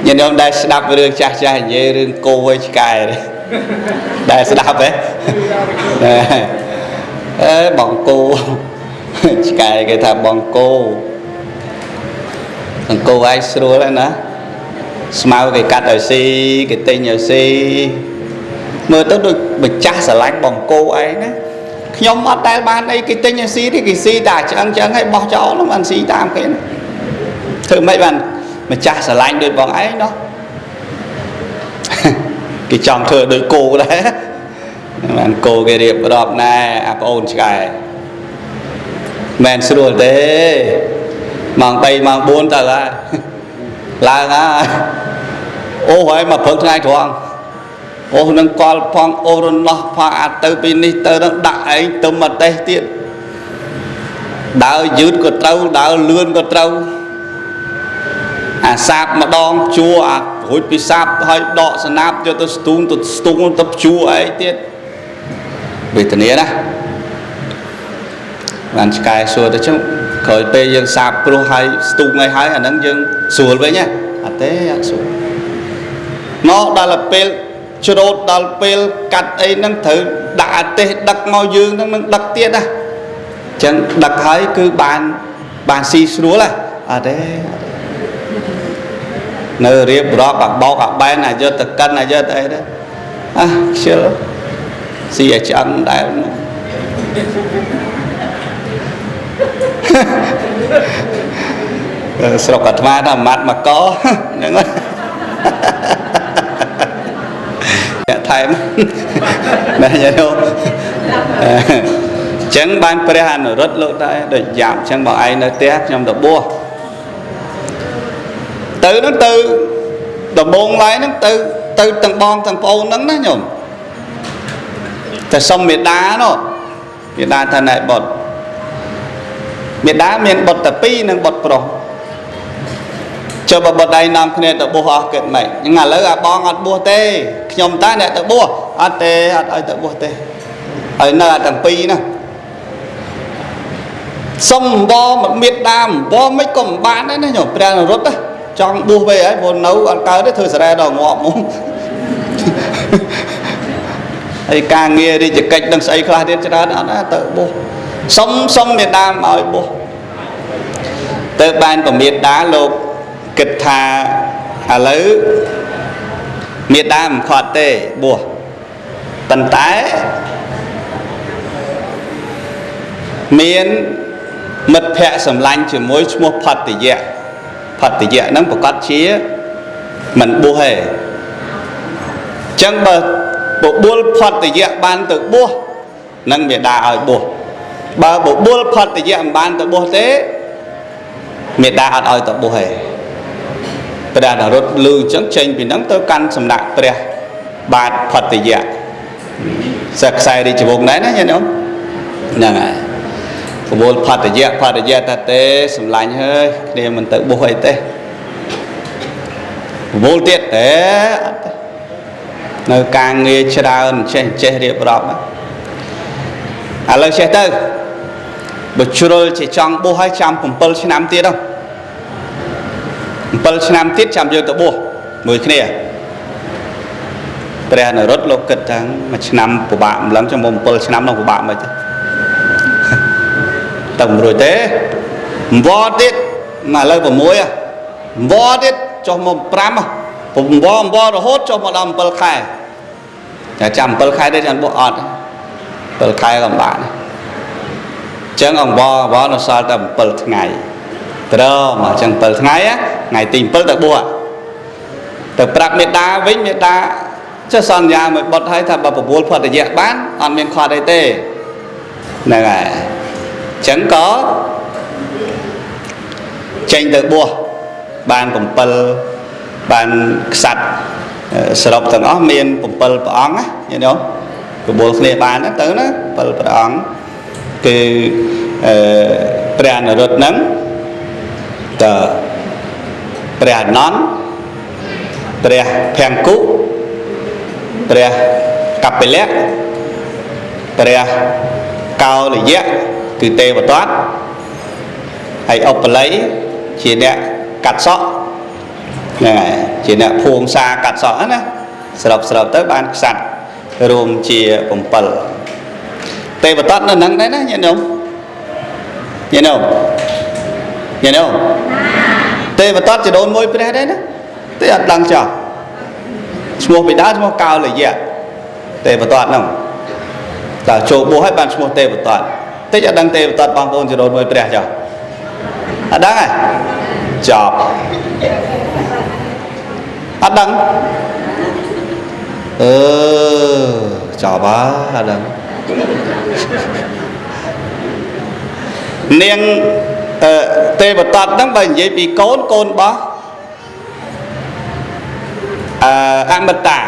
ញាតិញោមដែលស្ដាប់រឿងចាស់ចាស់និយាយរឿងគោឲ្យឆ្កែដែលស្ដាប់ទេអេបងគោឆ្កែគេថាបងគោអង្គោឯងស្រួលហើយណាស្មៅគេកាត់ឲ្យស៊ីគេទិញឲ្យស៊ីមើលទៅដូចម្ចាស់ស្រឡាញ់បងគោឯងណាខ្ញុំអត់ដែលបានអីគេទិញឲ្យស៊ីទេគេស៊ីតែឆ្អឹងឆ្អឹងឲ្យបោះចោលនោះបានស៊ីតាមគេណាធ្វើម៉េចបានម្ចាស់ស្រឡាញ់ដូចបងឯងណោះគេចង់ធ្វើដូចគោដែរបានគោគេរៀបរាប់ណែអាប្អូនឆ្កែមិនស្រួលទេម៉ោង3ម៉ោង4ទៅហើយឡើងហើយអូហើយមកព្រឹកថ្ងៃត្រង់អូនឹងកលផងអូរណោះផងអាចទៅពីនេះទៅនឹងដាក់ឯងទៅមកទេសទៀតដើរយឺតក៏ត្រូវដើរលឿនក៏ត្រូវអាសាបម្ដងជួអារួចពីសាបហើយដកស្នាបយកទៅស្ទូងទៅស្ទូងទៅជួឯងទៀតវេទនាណាបានឆ្កែសួរទៅចឹងក្រោយពេលយើងសាបព្រោះហើយស្ទូងអីហើយអាហ្នឹងយើងស្រួលវិញណាអត់ទេអត់ស្រួលណោះដល់ពេលច្រូតដល់ពេលកាត់អីហ្នឹងត្រូវដាក់អាទេសដឹកមកយើងហ្នឹងនឹងដឹកទៀតណាអញ្ចឹងដឹកហើយគឺបានស៊ីស្រួលហ៎អត់ទេនៅរៀបរាប់អាបោកអាបែនអាយកទៅកិនអាយកទៅអីដែរអាខ្ជិលស៊ីឲ្យឆ្អឹងដែរស្រុកអាត្មាថាម៉ាត់មកកហ្នឹងអ្នកថែមណាញាតិញោមអញ្ចឹងបានព្រះអនុរុទ្ធលោកដែរដូចយ៉ាប់អញ្ចឹងបងឯងនៅផ្ទះខ្ញុំទៅបួសទៅហ្នឹងទៅដំបងឡើយហ្នឹងទៅទាំងបងទាំងប្អូនហ្នឹងណាញោមតែសុំមេដានោះមេដាថាណែបុត្រមេដាមានបុត្រតែពីរនិងបុត្រប្រុសចុះបើបុត្រឯងនាំគ្នាទៅបួសអស់គិតម៉េចហ្នឹងឥឡូវអាបងអត់បួសទេខ្ញុំតាអ្នកទៅបួសអត់ទេអត់ឲ្យទៅបួសទេហើយនៅអាទាំងពីរណាសុំវមេដាវមិនក៏មិនបានដែរណាញោមព្រះអនុរុទ្ធចង់បួសវិញហើយព្រោះនៅអត់កើតទេធ្វើសារ៉ែដល់ងាប់ហ្មងហើយការងាររាជកិច្ចនឹងស្អីខ្លះទៀតច្រើនអត់ណាទៅបួសសុំមេដាមឲ្យបួសទៅបានពមេដាលោកគិតថាឥឡូវមេដាមិនខាត់ទេបួសប៉ុន្តែមានមិត្តភ័ក្តិសម្លាញ់ជាមួយឈ្មោះផតយៈផតយៈហ្នឹងប្រកាសជាមិនបួសទេអញ្ចឹងបើបបួលផតយៈបានទៅបួសនឹងមេដាឲ្យបួសបើបបួលផតយៈមិនបានទៅបួសទេមេដាអត់ឲ្យទៅបួសទេព្រះអនុរុទ្ធឮអញ្ចឹងចេញពីហ្នឹងទៅកាន់សំណាក់ព្រះបាទផតយៈសិស្សខ្សែរាជវង្សដែរណាញាតិញោមហ្នឹងហើយបបួលផតយៈផតយៈថាទេសម្លាញ់ហើយគ្នាមិនទៅបួសអីទេបបួលទៀតទេអត់ទេ នៅការងារច្រើនចេះចេះរៀបរាប់ឥឡូវចេះទៅបើជ្រុលជាចង់បួសហើយចាំ7ឆ្នាំទៀតហ៎7ឆ្នាំទៀតចាំយើងទៅបួសមួយគ្នាព្រះអនុរុទ្ធលោកគិតថាមួយឆ្នាំពិបាកម្លឹងចាំមក7ឆ្នាំនោះពិបាកមិនទេទៅមិនរួចទេអង្វរទៀតមកឥឡូវ6អង្វរទៀតចុះមក5អង្វរអង្វររហូតចុះមកដល់7ខែតែចាំ7ខែទេចាំបួសអត់7ខែក៏បានចឹងអង្វរអង្វរនៅសល់តែ7ថ្ងៃត្រមអញ្ចឹង7ថ្ងៃថ្ងៃទី7ទៅបួសទៅប្រាប់មេដាវិញមេដាចុះសន្យាមួយបុតហើយថាបើបបួលផតយៈបានអត់មានខាត់អីទេហ្នឹងហើយអញ្ចឹងក៏ចេញទៅបួសបាន7បានខ្សាត់សរុបទាំងអស់មាន7ព្រះអង្គណាញាតិញោមបបួលគ្នាបានទៅណា7ព្រះអង្គគឺព្រះអនុរុទ្ធហ្នឹងតើព្រះអនន្តព្រះភង្គុព្រះកពិលៈព្រះកោលយៈគឺទេវទត្តហើយឧបល័យជាអ្នកកាត់សក់ហ្នឹងហើយជាអ្នកភួងសាកាត់សក់ណាសរុបសរុបទៅបានខ្សាត់រួមជា7ទេវទត្តនៅហ្នឹងដែរណាញាតិញោមញាតិញោមញាតិញោមទេវទត្តចដូនមួយព្រះដែរណាទេអត់ដឹងចោះឈ្មោះបិតាឈ្មោះកោលយៈទេវទត្តហ្នឹងតើចូលបួសហើយបានឈ្មោះទេវទត្តតិចអត់ដឹងទេវទត្តបងប្អូនចដូនមួយព្រះចោះអត់ដឹងហ៎ចប់អត់ដឹងអឺចប់អត់ដឹងនាងទេវទត្តហ្នឹងបើនិយាយពីកូនកូនរបស់អមតា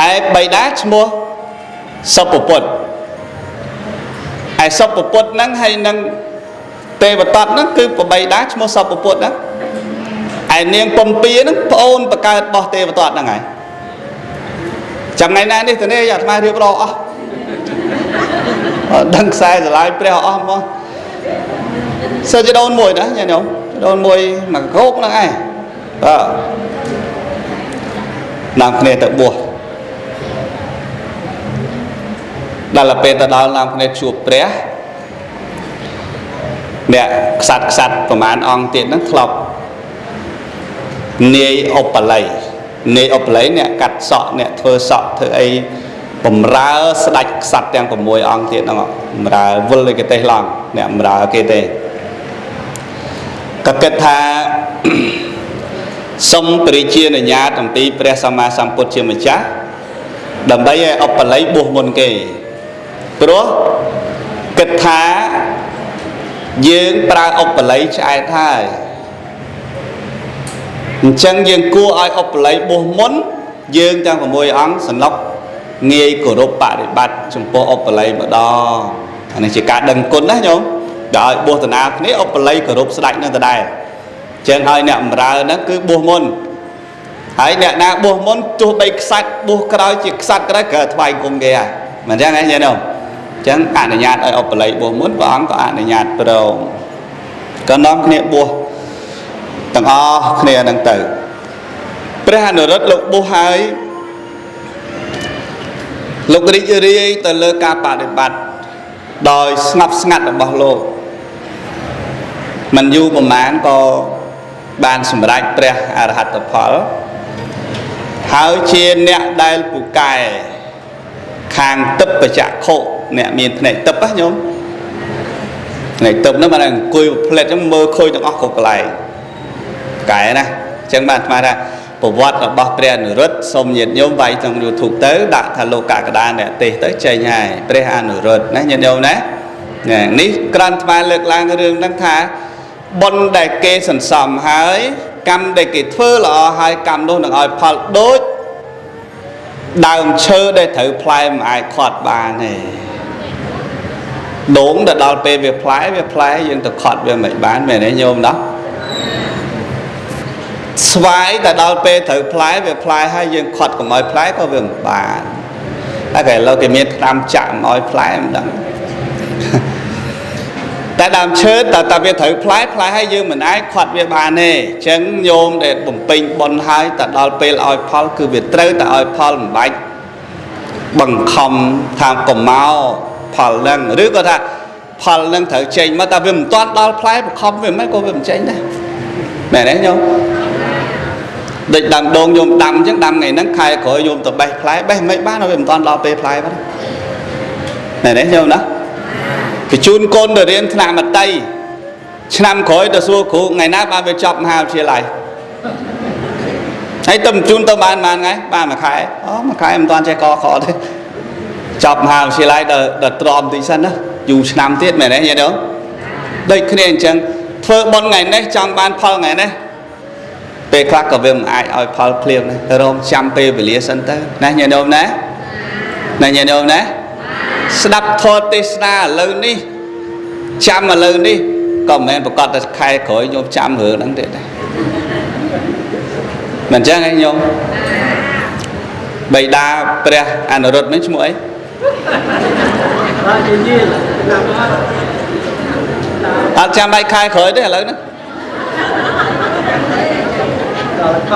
ឯបិតាឈ្មោះសុពពុទ្ធឯសុពពុទ្ធហ្នឹងហើយនឹងទេវទត្តហ្នឹងគឺបិតាឈ្មោះសុពពុទ្ធហ្នឹងឯនាងពំពាហ្នឹងប្អូនបកើតរបស់ទេវទត្តហ្នឹងហើយចាំថ្ងៃណានេះទៅនេះអាត្មារៀបរាប់អស់ដឹងខ្សែស្រឡាយព្រះអស់មកសើចដូនមួយណាញាតិញោមដូនមួយមកគោកហ្នឹងឯងបាទនាំគ្នាទៅបួសដល់ពេលទៅដល់នាំគ្នាជួបព្រះអ្នកខ្សាត់ខ្សាត់ប្រហែលអង្គទៀតហ្នឹងធ្លាប់នាយឧបល័យនាយឧបល័យអ្នកកាត់សក់អ្នកធ្វើសក់ធ្វើអីបំរើស្ដេចខ្សាត់ទាំង6អង្គទៀតហ្នឹងបំរើវិលដូចកទេសឡង់អ្នកបំរើគេទេក៏គិតថាសុំព្រះជាអនុញ្ញាតអំពីព្រះសម្មាសម្ពុទ្ធជាម្ចាស់ដើម្បីឲ្យឧបល័យបួសមុនគេព្រោះគិតថាយើងប្រើឧបល័យឆ្អែតហើយអញ្ចឹងយើងគួរឲ្យឧបល័យបួសមុនយើងទាំង6អង្គសំណុកងាយគោរពបប្រតិបត្តិចំពោះឧបល័យម្ដងអានេះជាការដឹងគុណណាញោមដល់ឲ្យបួសតាណាគ្នាឧបល័យគោរពស្ដេចនឹងដដែលចឹងឲ្យអ្នកបម្រើហ្នឹងគឺបួសមុនហើយអ្នកណាបួសមុនទោះបីខ្សាច់បួសក្រោយជាខ្សាច់ក្រោយក៏ថ្វាយគុំគេហើយមិនចឹងហ៎ញាតិញោមចឹងអនុញ្ញាតឲ្យឧបល័យបួសមុនព្រះអង្គក៏អនុញ្ញាតព្រមក៏នាំគ្នាបួសទាំងអស់គ្នាហ្នឹងទៅព្រះអនុរុទ្ធលោកបួសហើយលោករីករាយទៅលើការបដិបត្តិដោយស្ងប់ស្ងាត់របស់លោកមិនយូរប្រមាណក៏បានសម្រេចព្រះអរហត្តផលហើយជាអ្នកដែលពូកែខាងទិព្វចក្ខុអ្នកមានភ្នែកទិព្វណាញោមភ្នែកទិព្វហ្នឹងបានអង្គុយផ្លែតហ្នឹងមើលឃើញទាំងអស់គ្រប់កន្លែងកែណាអញ្ចឹងបានអាត្មាថាប្រវត្តិរបស់ព្រះអនុរុទ្ធសូមញាតិញោមវាយក្នុង YouTube ទៅដាក់ថាលោកកក្កដាអ្នកទេសទៅចេញហើយព្រះអនុរុទ្ធណាញាតិញោមណានេះក្រាន់អាត្មាលើកឡើងរឿងហ្នឹងថាបុណ្យដែលគេសន្សំហើយកម្មដែលគេធ្វើល្អហើយកម្មនោះនឹងឲ្យផលដូចដើមឈើដែលត្រូវផ្លែមិនអាចខាត់បានទេដូងដល់ពេលវាផ្លែវាផ្លែយើងទៅខាត់វាមិនបានមែនទេញោមណោះ ស្វាយតែដល់ពេលត្រូវផ្លែវាផ្លែហើយយើងខាត់កុំឲ្យផ្លែក៏វាមិនបានតែគេឥឡូវគេមានថ្នាំចាក់មិនឲ្យផ្លែមិនដឹងតែដើមឈើតើវាត្រូវផ្លែផ្លែហើយយើងមិនអាចខាត់វាបានទេអញ្ចឹងញោមដែលបំពេញបុណ្យហើយតែដល់ពេលឲ្យផលគឺវាត្រូវតែឲ្យផលមិនបាច់បង្ខំថាកុំមកផលហ្នឹងឬក៏ថាផលហ្នឹងត្រូវចេញមកតែវាមិនទាន់ដល់ផ្លែបង្ខំវាមិនក៏វាមិនចេញដែរមែនទេញោមដូចដើមដូងញោមដាំអញ្ចឹងដាំថ្ងៃហ្នឹងខែក្រោយញោមទៅបេះផ្លែបេះមិនបានវាមិនទាន់ដល់ពេលផ្លែបាត់មែនទេញោមណាបញ្ជូនកូនទៅរៀនថ្នាក់មត្តេយ្យឆ្នាំក្រោយទៅសួរគ្រូថ្ងៃណាបានវាចប់មហាវិទ្យាល័យហើយទៅបញ្ជូនទៅបានប៉ុន្មានថ្ងៃបានមួយខែអូមួយខែមិនទាន់ចេះកខទេចប់មហាវិទ្យាល័យដល់ទ្រាំតិចសិនណាយូរឆ្នាំទៀតមែនទេញាតិញោមដូចគ្នាអញ្ចឹងធ្វើបុណ្យថ្ងៃនេះចង់បានផលថ្ងៃនេះពេលខ្លះក៏វាមិនអាចឲ្យផលភ្លាមដែររងចាំពេលវេលាសិនទៅណាញាតិញោមណាណាញាតិញោមណាស្ដាប់ធម៌ទេសនាឥឡូវនេះចាំឥឡូវនេះក៏មិនមែនប្រកាសតែខែក្រោយញោមចាំរឿងហ្នឹងទៀតដែរមិនអញ្ចឹងឯងញោមបិតាព្រះអនុរុទ្ធនេះឈ្មោះអី បាទជាញៀន អត់ចាំបាច់ខែក្រោយទេឥឡូវហ្នឹង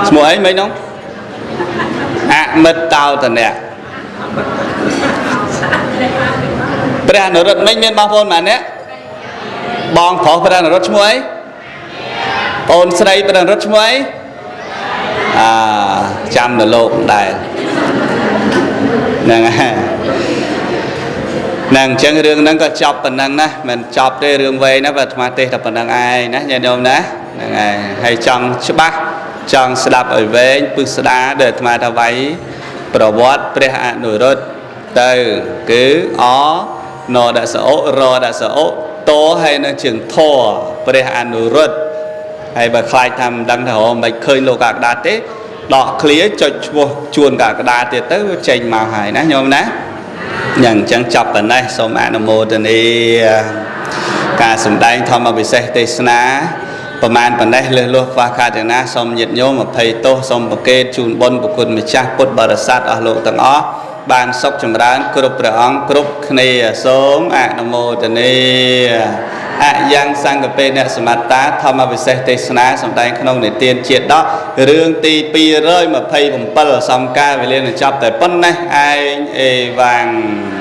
ឈ្មោះអីមិញហ្នឹងអមិតតោតនៈព្រះអនុរុទ្ធមិញមានបងប្អូនប៉ុន្មាននាក់បងប្រុសព្រះអនុរុទ្ធឈ្មោះអីបងស្រីព្រះអនុរុទ្ធឈ្មោះអីអាចាំនៅលោកដែរហ្នឹងហើយហ្នឹងអញ្ចឹងរឿងហ្នឹងក៏ចប់ប៉ុណ្ណឹងណាមិនចប់ទេរឿងវែងណាបើអាត្មាទេសតែប៉ុណ្ណឹងឯងណាញាតិញោមណាហ្នឹងហើយហើយចង់ច្បាស់ចង់ស្ដាប់ឲ្យវែងពឹស្ដាដែលអាត្មាថាវាយប្រវត្តិព្រះអនុរុទ្ធទៅគឺអណដសអូរដសអូតហើយនឹងជើងធរព្រះអនុរុទ្ធហើយបើខ្លាចថាមិនដឹងថាមិនឃើញលោកកក្តាទេដកឃ្លាចុចឈ្មោះជួនកក្តាទៀតទៅវាចេញមកហើយណាញោមណាយ៉ាងអញ្ចឹងចប់ប៉ុណ្ណេះសូមអនុមោទនាការសម្ដែងធម្មវិសេសទេសនាប្រមាណប៉ុណ្ណេះលើសលោះខ្វះខាតយ៉ាងណាសូមញាតិញោមអភ័យទោសសូមប្រគេនជូនបុណ្យប្រគុណម្ចាស់ពុទ្ធបរិស័ទអស់លោកទាំងអស់បានសុខចម្រើនគ្រប់ព្រះអង្គគ្រប់គ្នាសូមអនុមោទនាអយ៉ាងសង្កេអ្នកសមត្តាធម្មវិសេសទេសនាសម្ដែងក្នុងនិទានជាដករឿងទី227សំការវេលានឹងចប់តែប៉ុណ្ណេះឯងអេវ៉ាំង។